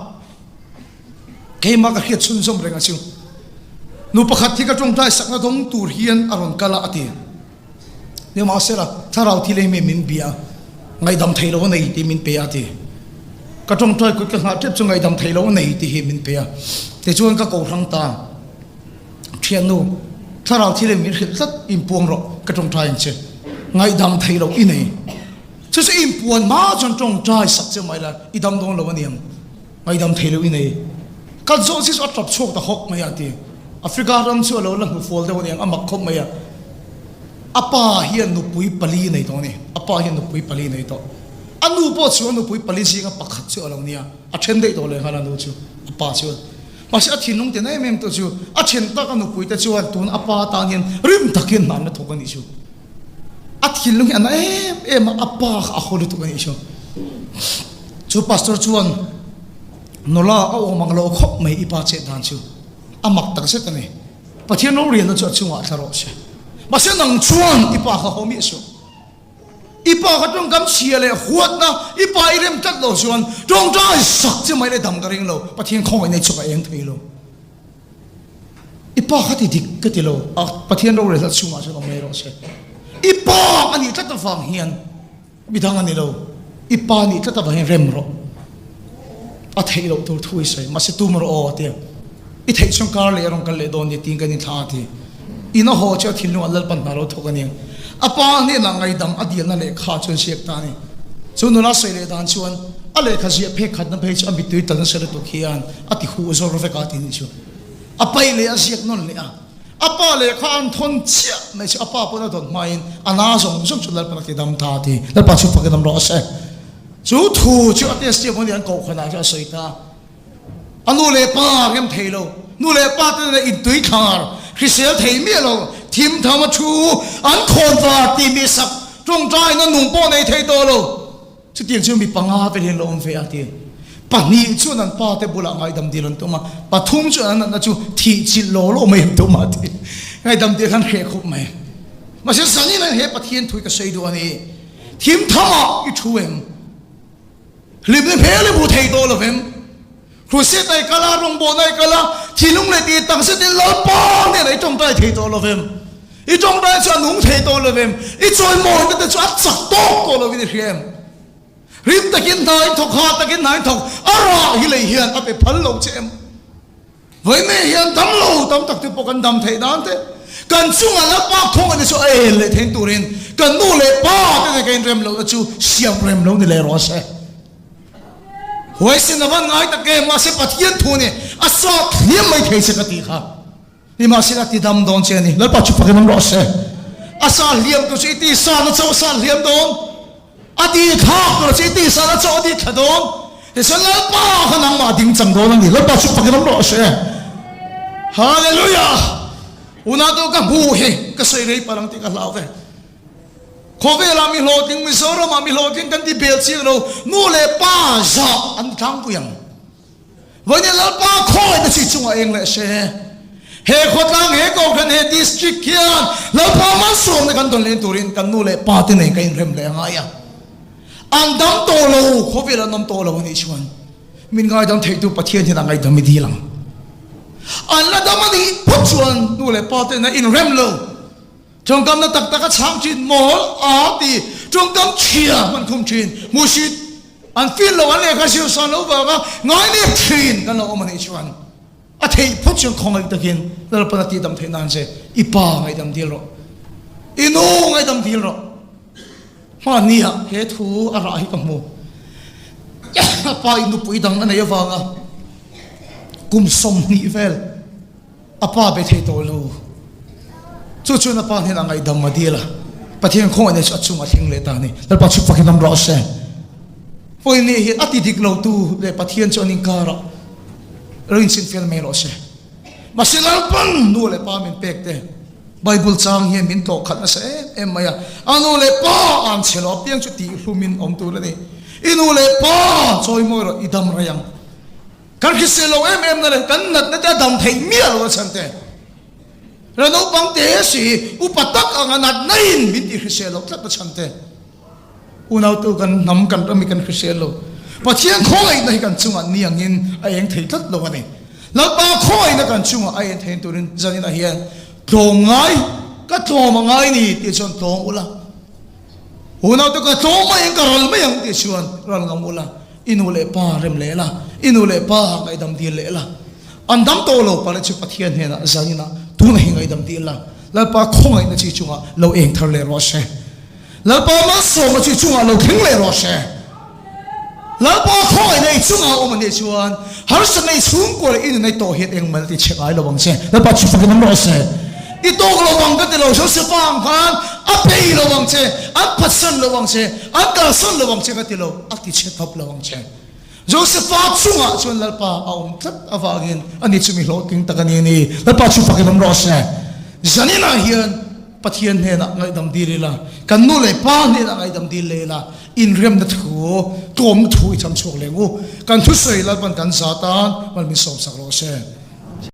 keimah ka hriat chhunzawm reng a chu. Nu pakhat hi ka tawngtai sakna dawng tur hian a rawn kal a a ti. Nimahsela, thlarau thil ei mai min bia a, ngaihdam thei lo a nei tih min pe a ti. Ka tawngtai kut ka nghah tep chu ngaihdam thei lo a nei tih hi min pe a. Tichuan ka ko hrang ta, Thiannu, thlarau thil ei min hrilh tlat, inpuang rawh, ka tawngtai ang che. Ngaihdam thei lo i nei. Chu chu inpuan hma chuan tawngtai sak che mai la, i dam dawn lo a niang. Ngaidam thei lo i nei. Ka zawh chi chu a tap chhuak ta hawk mai a ti. Africa ram chu a lo la hmu fual deuh aniang a mak khawp mai a. A pa hian nupui pali nei tawh a ni. A pa hian nupui pali nei tawh. A nu pawh chu a nupui pali zinga pakhat chu a lo nia. A then daih tawh lehnghal a nu chu, a pa chuan. Mahse a thinlung ten em em tawh chu a then tak a nupui te chuan tun a pa tan hian rim takin hna an la thawk a nih chu. A thinlung hi a na em em a, a pa kha a haw lutuk a nih chu. Chu pastor chuan nula a awm ang lo khawp mai i pa chet dan chu a mak tak zet a ni. Pathian rorialna chu a chungah thla rawh se. Mahse nang chuan i pa kha haw miah suh. I pa kha tawngkam chhia leh huatna i pa i rem tlat lo chuan tawngtai sak che mai leh dam ka ring lo. Pathian khawngaih nei chu ka eng thei lo. I pa kha ti dik ka ti lo a, Pathian rorel hlat chhungah chuan awm mai rawh se. I pa a nih tlat avang hian midang a ni lo, i pa nih tlat avang hian rem rawh. A theih loh tur thu i sawi, mahse tum rawh aw a ti a. I theih chuan kar leh a rawn kal leh dawn ni tiin kan inthlah a ti. In a haw chu a thinlungah Lalpan hna lo thawk a ni. A pa hnenah ngaidam a dilna lehkha chuan ziak ta a ni. Chu nula sawi leh dan chuan a lehkha ziah phek khatna phei chu a mittui tal nasa lutuk hian a ti huh zawr vek a ti nih chu. A paih leh a ziak nawn leh a. A pa lehkha an thawn chiah mai chu a pa pawn a dawn hmain a na zawng zawng chu Lalpan a ti dam ta a ti. Lalpa chu fakin awm rawh se. Chu thu chu a testimony an kohhranah chuan a sawi ta a. A nu leh pa rem thei lo. Nu leh pa te nena intui thlar hrisel thei miah lo. Thim tham a thu an khawn var tih mi sak tawngtaina nung pawh nei thei tawh lo. Chutiang chu mi panga vel hian lo awm ve a ti. Pahnih chuan an pa te bulah ngaihdam dil an tum a, pathum chuan an natna chu thih chilh law law mai an tum a ti. Ngaihdam dil khan hreh khawp mai. Mahse zanin hian he Pathian thu hi ka sawi duh a ni. Thim thamah i thu em? Hlimna hmel i hmu thei tawh lo vem? Crusade ai kal a, rawngbawlna ai kal a, thinlung leh tih tak zetin Lalpa hnenah i tawngtai thei tawh lo vem? I tawngtai chu a nung thei tawh lo vem? I chawimawina te chu a chak tawk tawh lovin i hria em? Rim takin hna in thawk, ha takin hna in thawk, a rah hi lei hian a pe phal lo che em? Vawiin hian dam lo tam tak te pawh kan dam theih nan te, kan chungah Lalpa khawngaihna chu a en leh theih turin kan nu leh pa te nen kan inrem lohna chu siam rem lo ni leh rawh se. Huaisin a van ngai tak em, mahse Pathian thu nih a sawt hliam mai thei che ka tih kha. Nimahsela ti dam dawn che a ni. Lalpa chu fakin awm rawh se. A sa hliam tur chu i ti sa na chauh a sa hliam dawn. A ti thlak tur chu i ti sa na chauh a ti thla dawn. Tichuan Lalpa kha nangmah a ding chang dawn a ni. Lalpa chu fakin awm rawh se. Hallelujah! Unau ka hmu hi ka sawi rei palh ang tih ka hlau ve. Khawvelah mi hlawhtling, Mizoramah mi hlawhtling kan ti bel chiang lo, nu leh pa zah an tlangpui ang. Vawiin Lalpa khawngaihna chi chungah eng leh se. He khawtlang, he kohhran, he district hian Lalpa malsawmna kan dawn leng turin kan nu leh pa te nen kan inrem leh a ngai a. An dam tawh lo, khawvel an awm tawh lo a nih chuan min ngaidam theitu Pathian hian a ngaidam i dil ang. An la dam a nih phawt chuan nu leh pa te nen inrem lo. Tawngkamna tak tak a chhang thin mawl a ti, tawngkam chhia hman khum thin, hmuhsit an feel lo an lehkha zir san lo vanga ngainep thin kan lo awm a nih chuan a theih phawt chuan khawngaih takin Lalpan a tihdam theih nan che i pa ngaihdam dil rawh, i nu ngaihdam dil rawh. Hmanniah he thu a rah hi ka hmu. A pa in nupui dang a nei avanga kum 20 vel A pa be thei tawh lo. Chu chuan a pa hnenah ngaihdam a dil a, Pathian khawngaihna chu a chungah thleng leh ta a ni. Lalpa chu fakin awm rawh se. Vawiin ni hi a ti dik lotu leh Pathian chu an inkarah lo inchhinfel mai rawh se. Mahse Lalpan nu leh pa min pek te Bible chang hian min tlawh khalh nasa em em mai a. A nu leh pa an chhe lo apiang chu tihhlumin awm tur a ni. I nu leh pa chawimawi rawh i dam rei ang. Kan hrisel lo em em na leh kan natna te a dam theih miah lo a chhan te. Ra naupang te si upa tak anga natna in min ti hrisel lo tlat a chhan te. Unautu kan hnam kan ram hi kan hrisel lo. Pathian khawngaihna hi kan chungah ni angin a eng thei tlat lo a ni. Lalpa khawngaihna kan chungah a en thein turin zaninah hian tlawm ngai ka tlawm a ngai ni tih chuan tlawm ula. Unaute ka tlawm mai ang ka ral mai ang tih chuan ral ngam ula. I nu leh pa rem leh la, i nu leh pa ngaihdam dil leh la. An dam tawh lo pale chu Pathian hnenah zaninah tunah hi ngaihdam dil la, Lalpa khawngaihna chi chungah lo eng thar leh rawh se. Lalpa malsawmna chi chungah lo thleng leh rawh se. Lalpa khawngaihna i chungah a awm a nih chuan harsatna i chhungkua leh i nunna i tawh hian engmah ti chhe ngai lo ang che. Lalpa chu fakin awm rawh se. I tawk lo ang ka ti lo, Josefa ang khan a bei lo ang che, an phatsan lo ang che, an kalsan lo ang che ka ti lo, a ti chhe tawp lo ang che. Josefa chungah chuan Lalpa a awm tlat avangin ani chu mi hlawhtling tak a ni a ni. Lalpa chu fakin awm rawh se. Zaninah hian Pathian hnenah ngaihdam dil ila, kan nu leh pa hnenah ngaihdam dil leh ila, inremna thu, tlawmna thu i cham chhuak leng u. Kan thusawi Lalpan kan za tan mal min sawmsak rawh se.